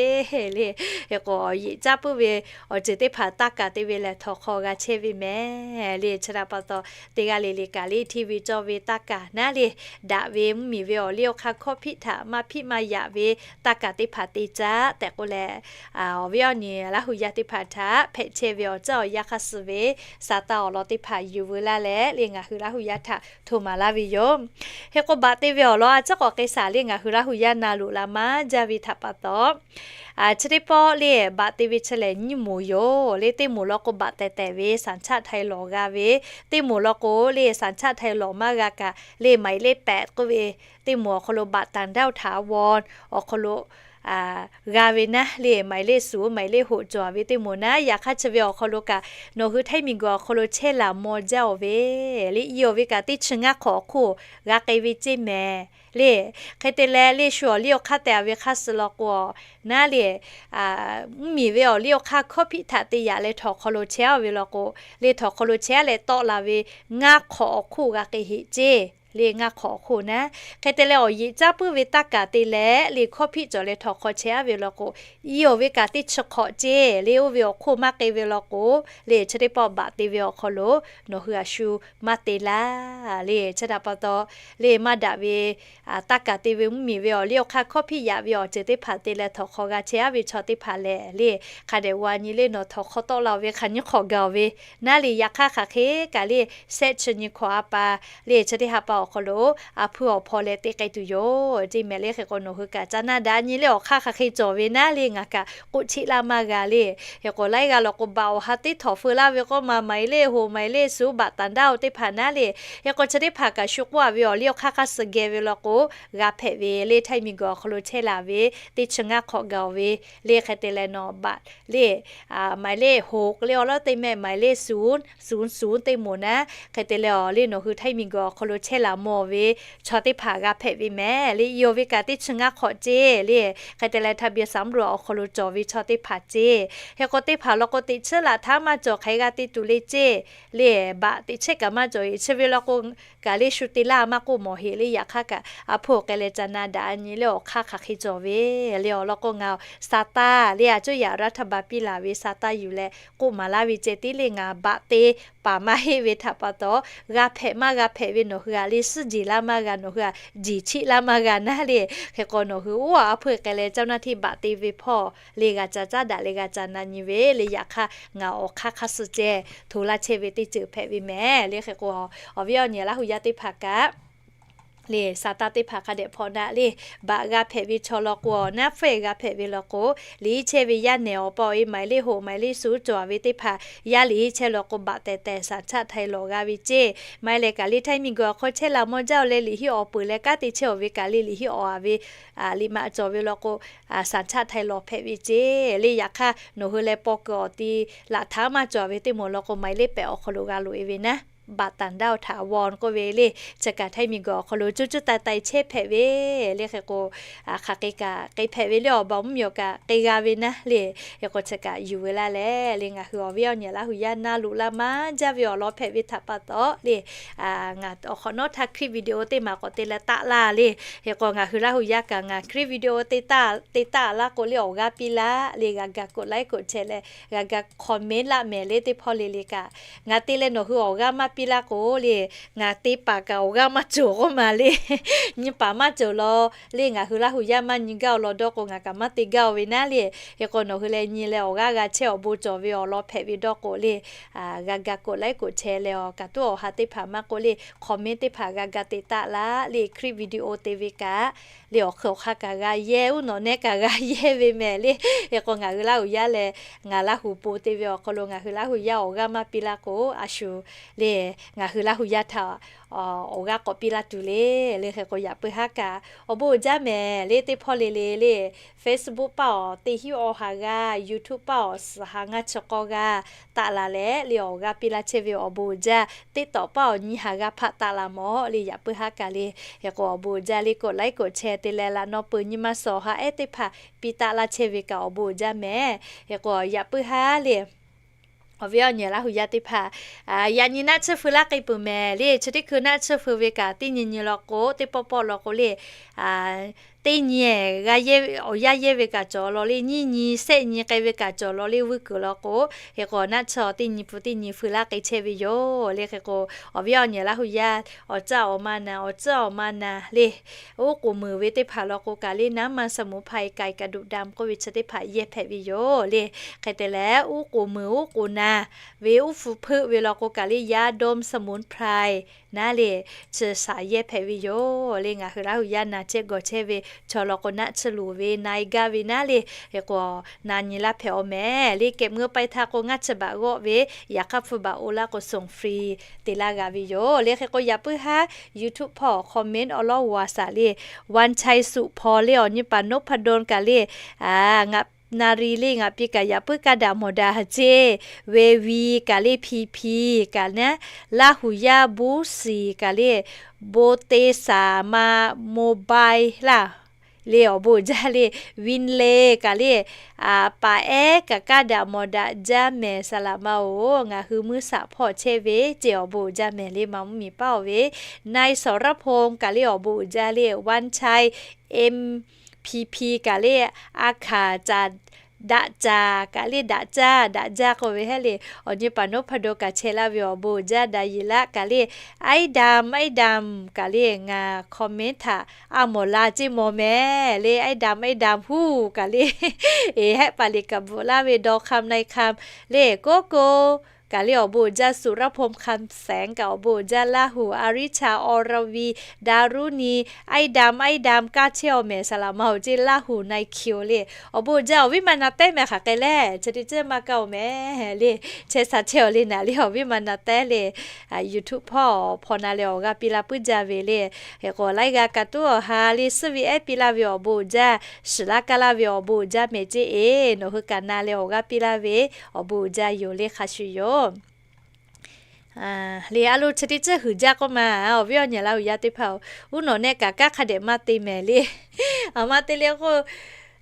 le. Hk'e k'o awˬ yeꞈ caˇ puiˉ ve awˬ ceuˬ teˇ hpaˍ taˇ kaˍ te ve lehˬ htawnˍ hk'aw g'a chehˇ ve mehˍ le. Chi htaꞈ pa taw teˇ g'aˇ le le kaꞈ le, hteˇ ve cawˇ ve taˇ kaˍ naˉ le, daꞈ ve mvuhˇmiˬ ve awˬ liˇ awˬ hk'aˇ hkawˇ hpiˆ htaꞈ maˇ hpiˆ maˇ yaꞈ ve taˇ kaˍ teˇ hpaˍ te caˇ tehꞈ k'oˆ leh, awˬ viˉ awˬ nyi Laˇ hu yaˇ teˇ hpaˍ htaꞈ hpehꞈ chehˇ ve awˬ ceuˬ awˬ yanˇ hk'aˇ suh ve sa taˇ awˬ lawn teˇ hpaˍ yuˬ veu laˇ leh le, ngaˬ hui Laˇ hu yaˇ htaꞈ hto maˍ laˇ ve yoˬ. Hk'e k'o baꞈ te ve awˬ lawn a ciˉ k'awꞈ k'ai shaˍ le, ngaˬ hui Laˇ hu yaˇ na loꞈ la maˇ jaˇ ve htaꞈ pa taw, chi teˇ pawˆ le baꞈ te ve chi lehˬ nyiˇ moˍ yoˬ le. Teˇ moˍ law k'o baꞈ tehˬ tehˬ ve สัญชาติไทย lawˬ g'a ve, teˇ moˍ law k'o le สัญชาติไทย lawˬ maˇ g'a kaꞈ le หมายเลขแปด k'oˆ ve teˇ moˍ awˬ hk'aw lo บัตรต่างด้าวถาวร awˬ hk'aw lo g'a ve naˉ le, หมายเลขศูนย์ หมายเลขหก cawˬ ve teˇ moˍ naˉ. Yaꞈ hk'aˇ chi ve awˬ hk'aw lo kaꞈ nawˬ hui htaiˇ miˬ guiˬ awˬ hk'aw lo chehˇ laˬ maw jaˇ-oˬ ve le, i awˬ ve kaꞈ teˇ chi ngaˇ hk'awꞈ awˬ hk'oˆ g'a k'ai ve ceˇ mehˍ le. Hk'e te leh le shu awˬ liˇ awˬ hk'aˇ te a ve hk'aˇ suh law k'o naˉ le, mvuhˇmiˬ ve awˬ liˇ awˬ hk'aˇ hkawˇ hpiˆ htaꞈ te yaꞈ leh htawnˍ hk'aw lo chehˇ a ve law k'o le, htawnˍ hk'aw lo chehˇ leh tawˆ la ve ngaˇ hk'awꞈ awˬ hk'oˆ g'a k'ai heꞈ ceˇ le, ngaˇ hk'awꞈ awˬ hk'oˆ naˉ. Hk'e te leh awˬ yeꞈ caˇ puiˉ ve taˇ kaˍ te leh le hkawˇ hpiˆ cawˬ leh htawnˍ hk'aw chehˇ a ve law k'o, i awˬ ve kaꞈ teˇ chi hk'awꞈ ceˇ le, oˇ ve awˬ hk'oˆ maˇ k'ai ve law k'o le, chi teˇ pawˆ baꞈ te ve awˬ hk'aw lo nawˬ hui a shu maˇ te laˇ le. Chi htaꞈ pa taw le maˇ daꞈ ve taˇ kaˍ te ve mvuhˇmiˬ ve awˬ liˇ awˬ hk'aˇ hkawˇ hpiˆ yaꞈ ve awˬ ceuˬ teˇ hpaˍ te leh htawnˍ hk'aw g'a chehˇ a ve chaw teˇ hpaˍ lehˬ le, hk'a dehꞈ g'a nyi le, nawˬ htawnˍ hk'aw tawˆ la-oˬ ve hk'aˬ nyiˇ hk'awꞈ gaˬ-oˬ ve naˉ le. Yaꞈ hk'aˇ hk'aˬ hk'e kaꞈ le shehˆ chi nyi hkawꞈ a pa le, chi teˇ ha pa awˬ hk'aw lo a hpuiˇ awˬ hpaw leh te k'ai tuˬ yoˬ ceˇ mehˍ le. Hk'e k'o nawˬ hui kaꞈ ca naˇ daꞈ nyi le, awˬ hk'aˇ hk'aˬ hk'e cawˬ ve naˉ le ngaˬ kaꞈ k'oˆ cheˆ laˇ maˇ g'a le. Hk'e k'o laiˉ g'aˇ law k'o baꞈ awˬ ha teˇ htawꞈ feu laˇ ve k'oˆ ma, หมายเลขหก หมายเลขศูนย์ บัตรต่างด้าว teˇ hpaˍ naˉ le. Hk'e k'o chi teˇ hpaˍ kaꞈ shu k'oˆ a ve awˬ liˇ awˬ hk'aˇ hk'aˇ suh geh ve law k'o g'a hpehꞈ ve le, htaiˇ miˬ guiˬ awˬ hk'aw lo chehˇ laˬ ve teˇ chi ngaˇ hk'awꞈ gaˬ-oˬ ve le. Hk'e te leh nawˬ baꞈ le หมายเลขหก le awˬ lawn teˇ mehˆ หมายเลขศูนย์ ศูนย์ teˇ moˍ naˉ. Hk'e te leh awˬ le nawˬ hui htaiˇ miˬ guiˬ awˬ hk'aw lo chehˇ laˬ maw ve chaw teˇ hpaˍ g'a hpehꞈ ve mehˍ le, i awˬ ve kaꞈ teˇ chi ngaˇ hk'awꞈ ceˇ le. Hk'e te leh ทะเบียนสำรวจ awˬ hk'aw lo cawˬ ve chaw teˇ hpaˍ ceˇ. Hk'e k'o teˇ hpaˍ law k'o teꞈ chiˉ laꞈ htaˇ maˇ cawˬ hk'aˬ hk'e g'a te tuˬ le ceˇ le, baꞈ teꞈ chehˇ kaꞈ maˇ cawˬ heꞈ. Chi ve law k'o kaꞈ le shu te laˇ maˇ k'oˆ mawˬ heꞈ le. Yaꞈ hk'aˇ kaꞈ a hpuˇ awˬ k'ai leh ca na daꞈ nyi le, awˬ hk'aˇ hk'aˬ hk'e cawˬ ve le. Awˬ lawn k'o ngaˬ sa taˇ le a cuˇ yaꞈ รัฐบาล piˇ laˬ ve sa taˇ yuˬ leh k'oˆ maˍ laˇ ve ceh tiˉ le, ngaˬ baꞈ te paˍ maˇ heˆ ve htaꞈ pa taw g'a hpehꞈ maˇ g'a hpehꞈ ve nawˬ hui a le suhˉ jeˬ laˇ maˇ g'a, nawˬ hui a jeˬ cheˆ laˇ maˇ g'a naˉ le. Hk'e k'o nawˬ hui oˇ a hpuˇ k'ai leh เจ้าหน้าที่ baꞈ te ve hpawˇ le g'a ca caˉ daꞈ leh g'a ca na nyi ve le. Yaꞈ hk'aˇ ngaˬ awˬ hk'aˇ hk'aˇ suh ceh hto laˇ chehˇ ve teˇ ceuˬ hpehꞈ ve mehˍ le. Hk'e k'o awˬ viˉ awˬ nyi Laˇ hu yaˇ teˇ hpaˍ kaꞈ le sa taˇ teˇ hpaˍ hk'a dehꞈ hpaw naˉ le, baꞈ g'a hpehꞈ ve chaw law k'o, naˉ hpfuhˇ g'a hpehꞈ ve law k'o, liꞈ iˉ chehˇ ve yaˇ nehˬ awˬ pa awˬ e หมายเลขหก หมายเลขศูนย์ cawˬ ve teˇ hpaˍ yaˇ liꞈ iˉ chehˇ law k'o baꞈ tehˬ tehˬ สัญชาติไทย lawˬ g'a ve ceˇ. Maˇ heˆ leh kaꞈ le htaiˇ miˬ guiˬ awˬ hk'aw chehˇ laˬ maw jaˇ-oˬ leh liꞈ hiˆ awˬ peuˬ leh kanˉ te chehˇ-oˬ ve kaꞈ le liꞈ hiˆ awˬ a ve liꞈ maꞈ cawˬ ve law k'o สัญชาติไทย lawˬ hpehꞈ ve ceˇ le. Yaꞈ hk'aˇ nawˬ hui leh paw kuiˬ awˬ ti laꞈ htaˇ maˇ cawˬ ve teˇ moˍ law k'o หมายเลขแปด awˬ hk'aw lo g'a loꞈ e ve naˉ. บัตรต่างด้าวถาวร k'oˆ ve le, chi kaꞈ Htaiˇ miˬguiˬ awˬ hk'aw lo cuˇ cuˇ taiˍ taiˍ chehˇ hpehꞈ ve le. Hk'e k'o, hk'aˬ hk'e kaꞈ k'ai hpehꞈ ve le, awˬ baˬ mvuhˇ miˬ awˬ kaꞈ k'ai g'a ve naˉ le. Hk'e k'o chi kaꞈ yuˬ ve laˇ leh le, ngaˬ hui awˬ viˉ awˬ nyi Laˇ hu yaˇ na loꞈ la maˇ jaˇ ve awˬ lawn hpehꞈ ve htaꞈ pa taw le, ngaˬ awˬ hk'awꞈ nawˉ htaˇ คลิปวิดีโอ teˇ maˬ k'awꞈ te leh taˆ laˇ le. Hk'e k'o ngaˬ hui Laˇ hu yaˇ kaꞈ ngaˬ คลิปวิดีโอ te taˆ laˇ k'o le, awˬ g'aˇ piˇ laˇ le, g'a ga กดไลค์ กดแชร์ leh g'a ga comment laˇ mehˍ le. Teˇ hpawˇ le le kaꞈ ngaˬ te leh nawˬ hui awˬ g'aˇ maˇ piˇ laˇ k'o le, ngaˬ te paˍ kaꞈ awˬ g'aˇ maˇ cawˬ k'oˆ ma le. Nyi paˍ maˇ cawˬ law le, ngaˬ hui Laˇ hu yaˇ maˇ nyi gaˇ-oˬ law dawˇ k'o, ngaˬ kaꞈ maˇ te gaˇ-oˬ ve naˉ le. Hk'e k'o nawˬ hui leh nyi leh awˬ g'aˇ g'a chehˇ awˬ bon cawˬ ve awˬ lawn hpehꞈ ve dawˇ k'o le, g'a ga กดไลค์ กดแชร์ leh awˬ kaˍ tuˉ awˬ ha teˇ hpaˍ maˇ k'oˆ le, comment teˇ hpaˍ g'a ga te taˆ laˇ le. คลิปวิดีโอ te ve kaꞈ le, awˬ hk'e awˬ hk'aˇ kaꞈ g'a yehˇ, uˉ nawꞈ nehˆ kaꞈ g'a yehˇ ve mehˍ le. Hk'e k'o ngaˬ hui Laˇ hu yaˇ leh ngaˬ Laˇ hu po te ve awˬ hk'aw lo ngaˬ hui Laˇ hu yaˇ awˬ g'aˇ maˇ piˇ laˇ k'o, a shu le, ngaˬ hui Laˇ hu yaˇ htaꞈ awˬ g'aˇ k'awꞈ piˇ laˇ tuˬ le. Le hk'e k'o yaꞈ puiˉ haˉ kaꞈ awˬ bon uiˍ jaˇ mehˍ le. Teˇ hpawˇ le le le, Facebook paˇ awˬ teˇ hinˉ awˬ ha g'aˇ, YouTube paˇ awˬ suhˍ ha ngaˇ chi k'awˇ g'aˇ taˆ la leh le, awˬ g'aˇ piˇ laˇ chehˇ ve awˬ bon uiˍ jaˇ. TikTok paˇ awˬ nyiˇ ha g'aˇ hpaˆ taˆ la mawˬ le, yaꞈ puiˉ haˉ kaꞈ le. Hk'e k'o awˬ bon uiˍ jaˇ le, กดไลค์ กดแชร์ te leh laꞈ naw peuˬ nyi ma suhˍ awˬ ha ehˉ teˇ hpaˍ piˇ taˆ laˇ chehˇ ve kaꞈ awˬ bon uiˍ jaˇ mehˍ. Hk'e k'o yaꞈ puiˉ haˉ le, awˬ viˉ awˬ nyi Laˇ hu yaˇ teˇ hpaˍ, yaꞈ nyi naˆ tsuhˇ feu laˇ k'ai peuˬ mehˍ le. Chi teˇ hkui naˆ tsuhˇ feu ve kaꞈ teˇ nyi nyi law k'o, teˇ pawˆ pawˆ law k'o le, teˇ nyi g'a yehˇ, awˬ yaˇ yehˇ ve kaꞈ cawˬ law le, nyiˇ nyi shehˆ nyi k'ai ve kaꞈ cawˬ law le, vuiˇ kuiˬ law k'o. Hk'e k'o naˆ tsuhˇ teˇ nyi pu teˇ nyi feu laˇ k'ai chehˇ ve yoˬ le. Hk'e k'o awˬ viˉ awˬ nyi Laˇ hu yaˇ awˬ caˇ awˬ ma na, awˬ tcuhˉ awˬ ma na le, oˉ k'oˍ meuˍ ve teˇ hpaˍ law k'o kaꞈ le, น้ำมันสมุนไพร ไก่กระดูกดำ k'oˆ ve chi teˇ hpaˍ yehˇ hpehꞈ ve yoˬ le. Hk'e te leh oˉ k'oˍ meuˍ oˉ k'oˍ na ve oˉ hpu hpeuˆ ve law k'o kaꞈ le, ยาดมสมุนไพร naˉ le, chi shaˍ yehˇ hpehꞈ ve yoˬ le. Ngaˬ hui Laˇ hu yaˇ na chehˇ gawˬ chehˇ ve chaw law k'o naˆ tsuhˇ luˬ ve na e gaˇ ve naˉ le. Hk'e k'o na nyi laˇ hpehꞈ-aw mehˍ le. Kehˬ meuˇ pai htaˇ k'o ngaˇ chi baꞈ g'awˆ ve, yaꞈ hk'aˇ hpu baꞈ oˇ laˇ k'o ส่งฟรี te laˇ g'a ve yoˬ le. Hk'e k'o yaꞈ puiˉ haˉ YouTube hpawˇ comment awˬ lawn g'a shaˍ le, วันชัย สุพร le, awˬ nyi paˍ นพดล kaꞈ le, ngaˬ นารี le, ngaˬ piˇ kaꞈ yaꞈ puiˉ kaˇ daꞈ mawˬ daꞈ ha ceˇ ve, วี kaꞈ le, พีพี kaꞈ naˉ, Laˇ hu yaˇ บุษรี kaꞈ le, โบเตสามา mobile laˇ le, awˬ bon uiˍ jaˇ le, วินเล kaꞈ le, paˍ ehˉ kaꞈ kaˇ daꞈ mawˬ daꞈ jaˇ mehˍ saˍ laꞈ ma-oˬ. Ngaˬ hui muiˇ shaꞈ hpawˇ chehˇ ve ceˇ, awˬ bon uiˍ jaˇ mehˍ le. Ma mvuhˇ miˬ paˇ-oˬ ve, นายสรพงษ์ kaꞈ le, awˬ bon uiˍ jaˇ le, วันชัย เอ็ม พีพี kaꞈ le, a hkaˍ caˍ daꞈ caˍ kaꞈ le, daꞈ jaˇ daꞈ jaˇ k'oˆ ve hehˉ le. Awˬ nyi paˍ นพดล kaꞈ chehˇ laˇ ve, awˬ bon uiˍ jaˇ daꞈ yeˬ laˇ kaꞈ le, ไอ้ดำ ไอ้ดำ kaꞈ le, ngaˬ comment htaꞈ a mawˬ la ceˇ mawˬ mehˍ le, ไอ้ดำ ไอ้ดำ huˉ kaꞈ le, hehˆ paˍ liꞈ kaꞈ bvuhꞈ laˇ ve, ดอกคำ นายคำ le, โกโก้ kaꞈ le, awˬ bon uiˍ jaˇ, สุรพงษ์ คำแสง kaꞈ awˬ bon uiˍ jaˇ, Laˇ hu อาริชา อรวี ดารุณี ไอ้ดำ ไอ้ดำ kaˇ chehˇ-aw mehˍ saˍ laꞈ ma-oˬ ceˇ, Laˇ hu นายคิว le. Awˬ bon uiˍ jaˇ, awˬ viˉ ma na tehˉ mehˍ hk'aˬ k'ai lehˬ, chi teˇ ceuˬ maˇ kaˇ-oˬ mehˍ le. Chehˇ sha chehˇ-aw le naˍ le, awˬ viˉ ma na tehˉ le. YouTube hpawˇ hpaw na leh awˬ g'aˇ piˇ laˇ puiˉ jaˇ ve le. Hk'e k'o laiˉ g'aˇ kaꞈ tuˉ awˬ ha le, suhˉ ve ehˉ piˇ laˇ ve awˬ bon uiˍ jaˇ, shiˍ laˇ kaˇ laˇ ve awˬ bon uiˍ jaˇ mehˍ ceˇ e. Nawˬ hui kaꞈ na leh awˬ g'aˇ piˇ laˇ ve awˬ bon uiˍ jaˇ yoˬ le, hk'a shuˍ yoˬ. Le a lo chi teˇ ceuˬ huiˍ jaˇ k'oˆ ma, awˬ viˉ awˬ nyi Laˇ hu yaˇ teˇ hpaˍ-oˬ, uˉ nawꞈ nehˆ kaꞈ kanˉ hk'a dehꞈ maˇ te mehˍ le. A maˇ te le k'o,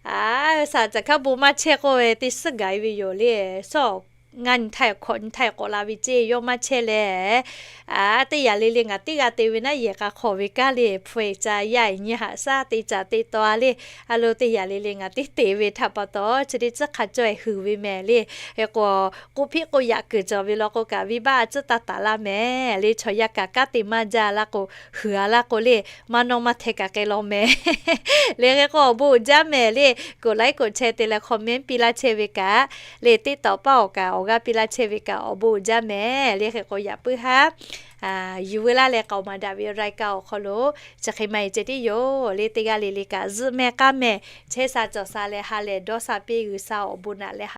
a, shaˍ caˬ hkaˉ bon maˇ chehˇ k'oˆ ve teˇ suhˉ gaˬ e ve yoˬ le. Sawˉ ngaˇ nyi htaˇ hkawꞈ nyi htaˇ k'awꞈ la ve ceˇ, yawˇ maˇ chehˇ leh, a, teˇ yanˇ le le ngaˬ teˇ g'aˇ te ve naˉ yehˬ k'a hk'awꞈ ve kaˇ le, hpu e ca yaˇ e nyi haꞈ shaˉ te caˍ te taw a le. A lo teˇ yanˇ le le ngaˬ teˇ te ve htaꞈ pa taw chi teˇ ceuˬ hk'a caweh huiˍ ve mehˍ le. Hk'e k'o, k'oˆ hpiˆ k'o yaꞈ kuiˬ cawˬ ve law k'o kaꞈ, venˇbaˆ a tcuhˉ taˇ taˍ laˇ mehˍ le. Chaw yaˇ kaꞈ kanˉ te maˇ jaˇ laˇ k'o, huiˍ a laˇ k'o le, maˇ nawˇ maˇ hteh kaꞈ k'ai law mehˍ le. Hk'e k'o awˬ bon uiˍ jaˇ mehˍ le. กดไลค์ กดแชร์ te leh comment piˇ laˇ chehˇ ve kaꞈ le, teˇ tawˍ paˇ awˬ kaꞈ awˬ g'aˇ piˇ laˇ chehˇ ve kaꞈ awˬ bon uiˍ jaˇ mehˍ le. Hk'e k'o yaꞈ puiˉ haˉ yuˬ veu laˇ leh k'aoˍ maˍ daꞈ ve รายการ awˬ hk'aw lo chi hk'e maˇ heˆ ceh tiˉ yoˬ le. Teˇ g'aˇ le le kaꞈ zuhˆ mehˆ k'aˉ mehˍ, chehˇ sha cawˬ sha leh ha lehˬ dawˇ sha piˇ, G'uiˬsha awˬ bon naꞈ leh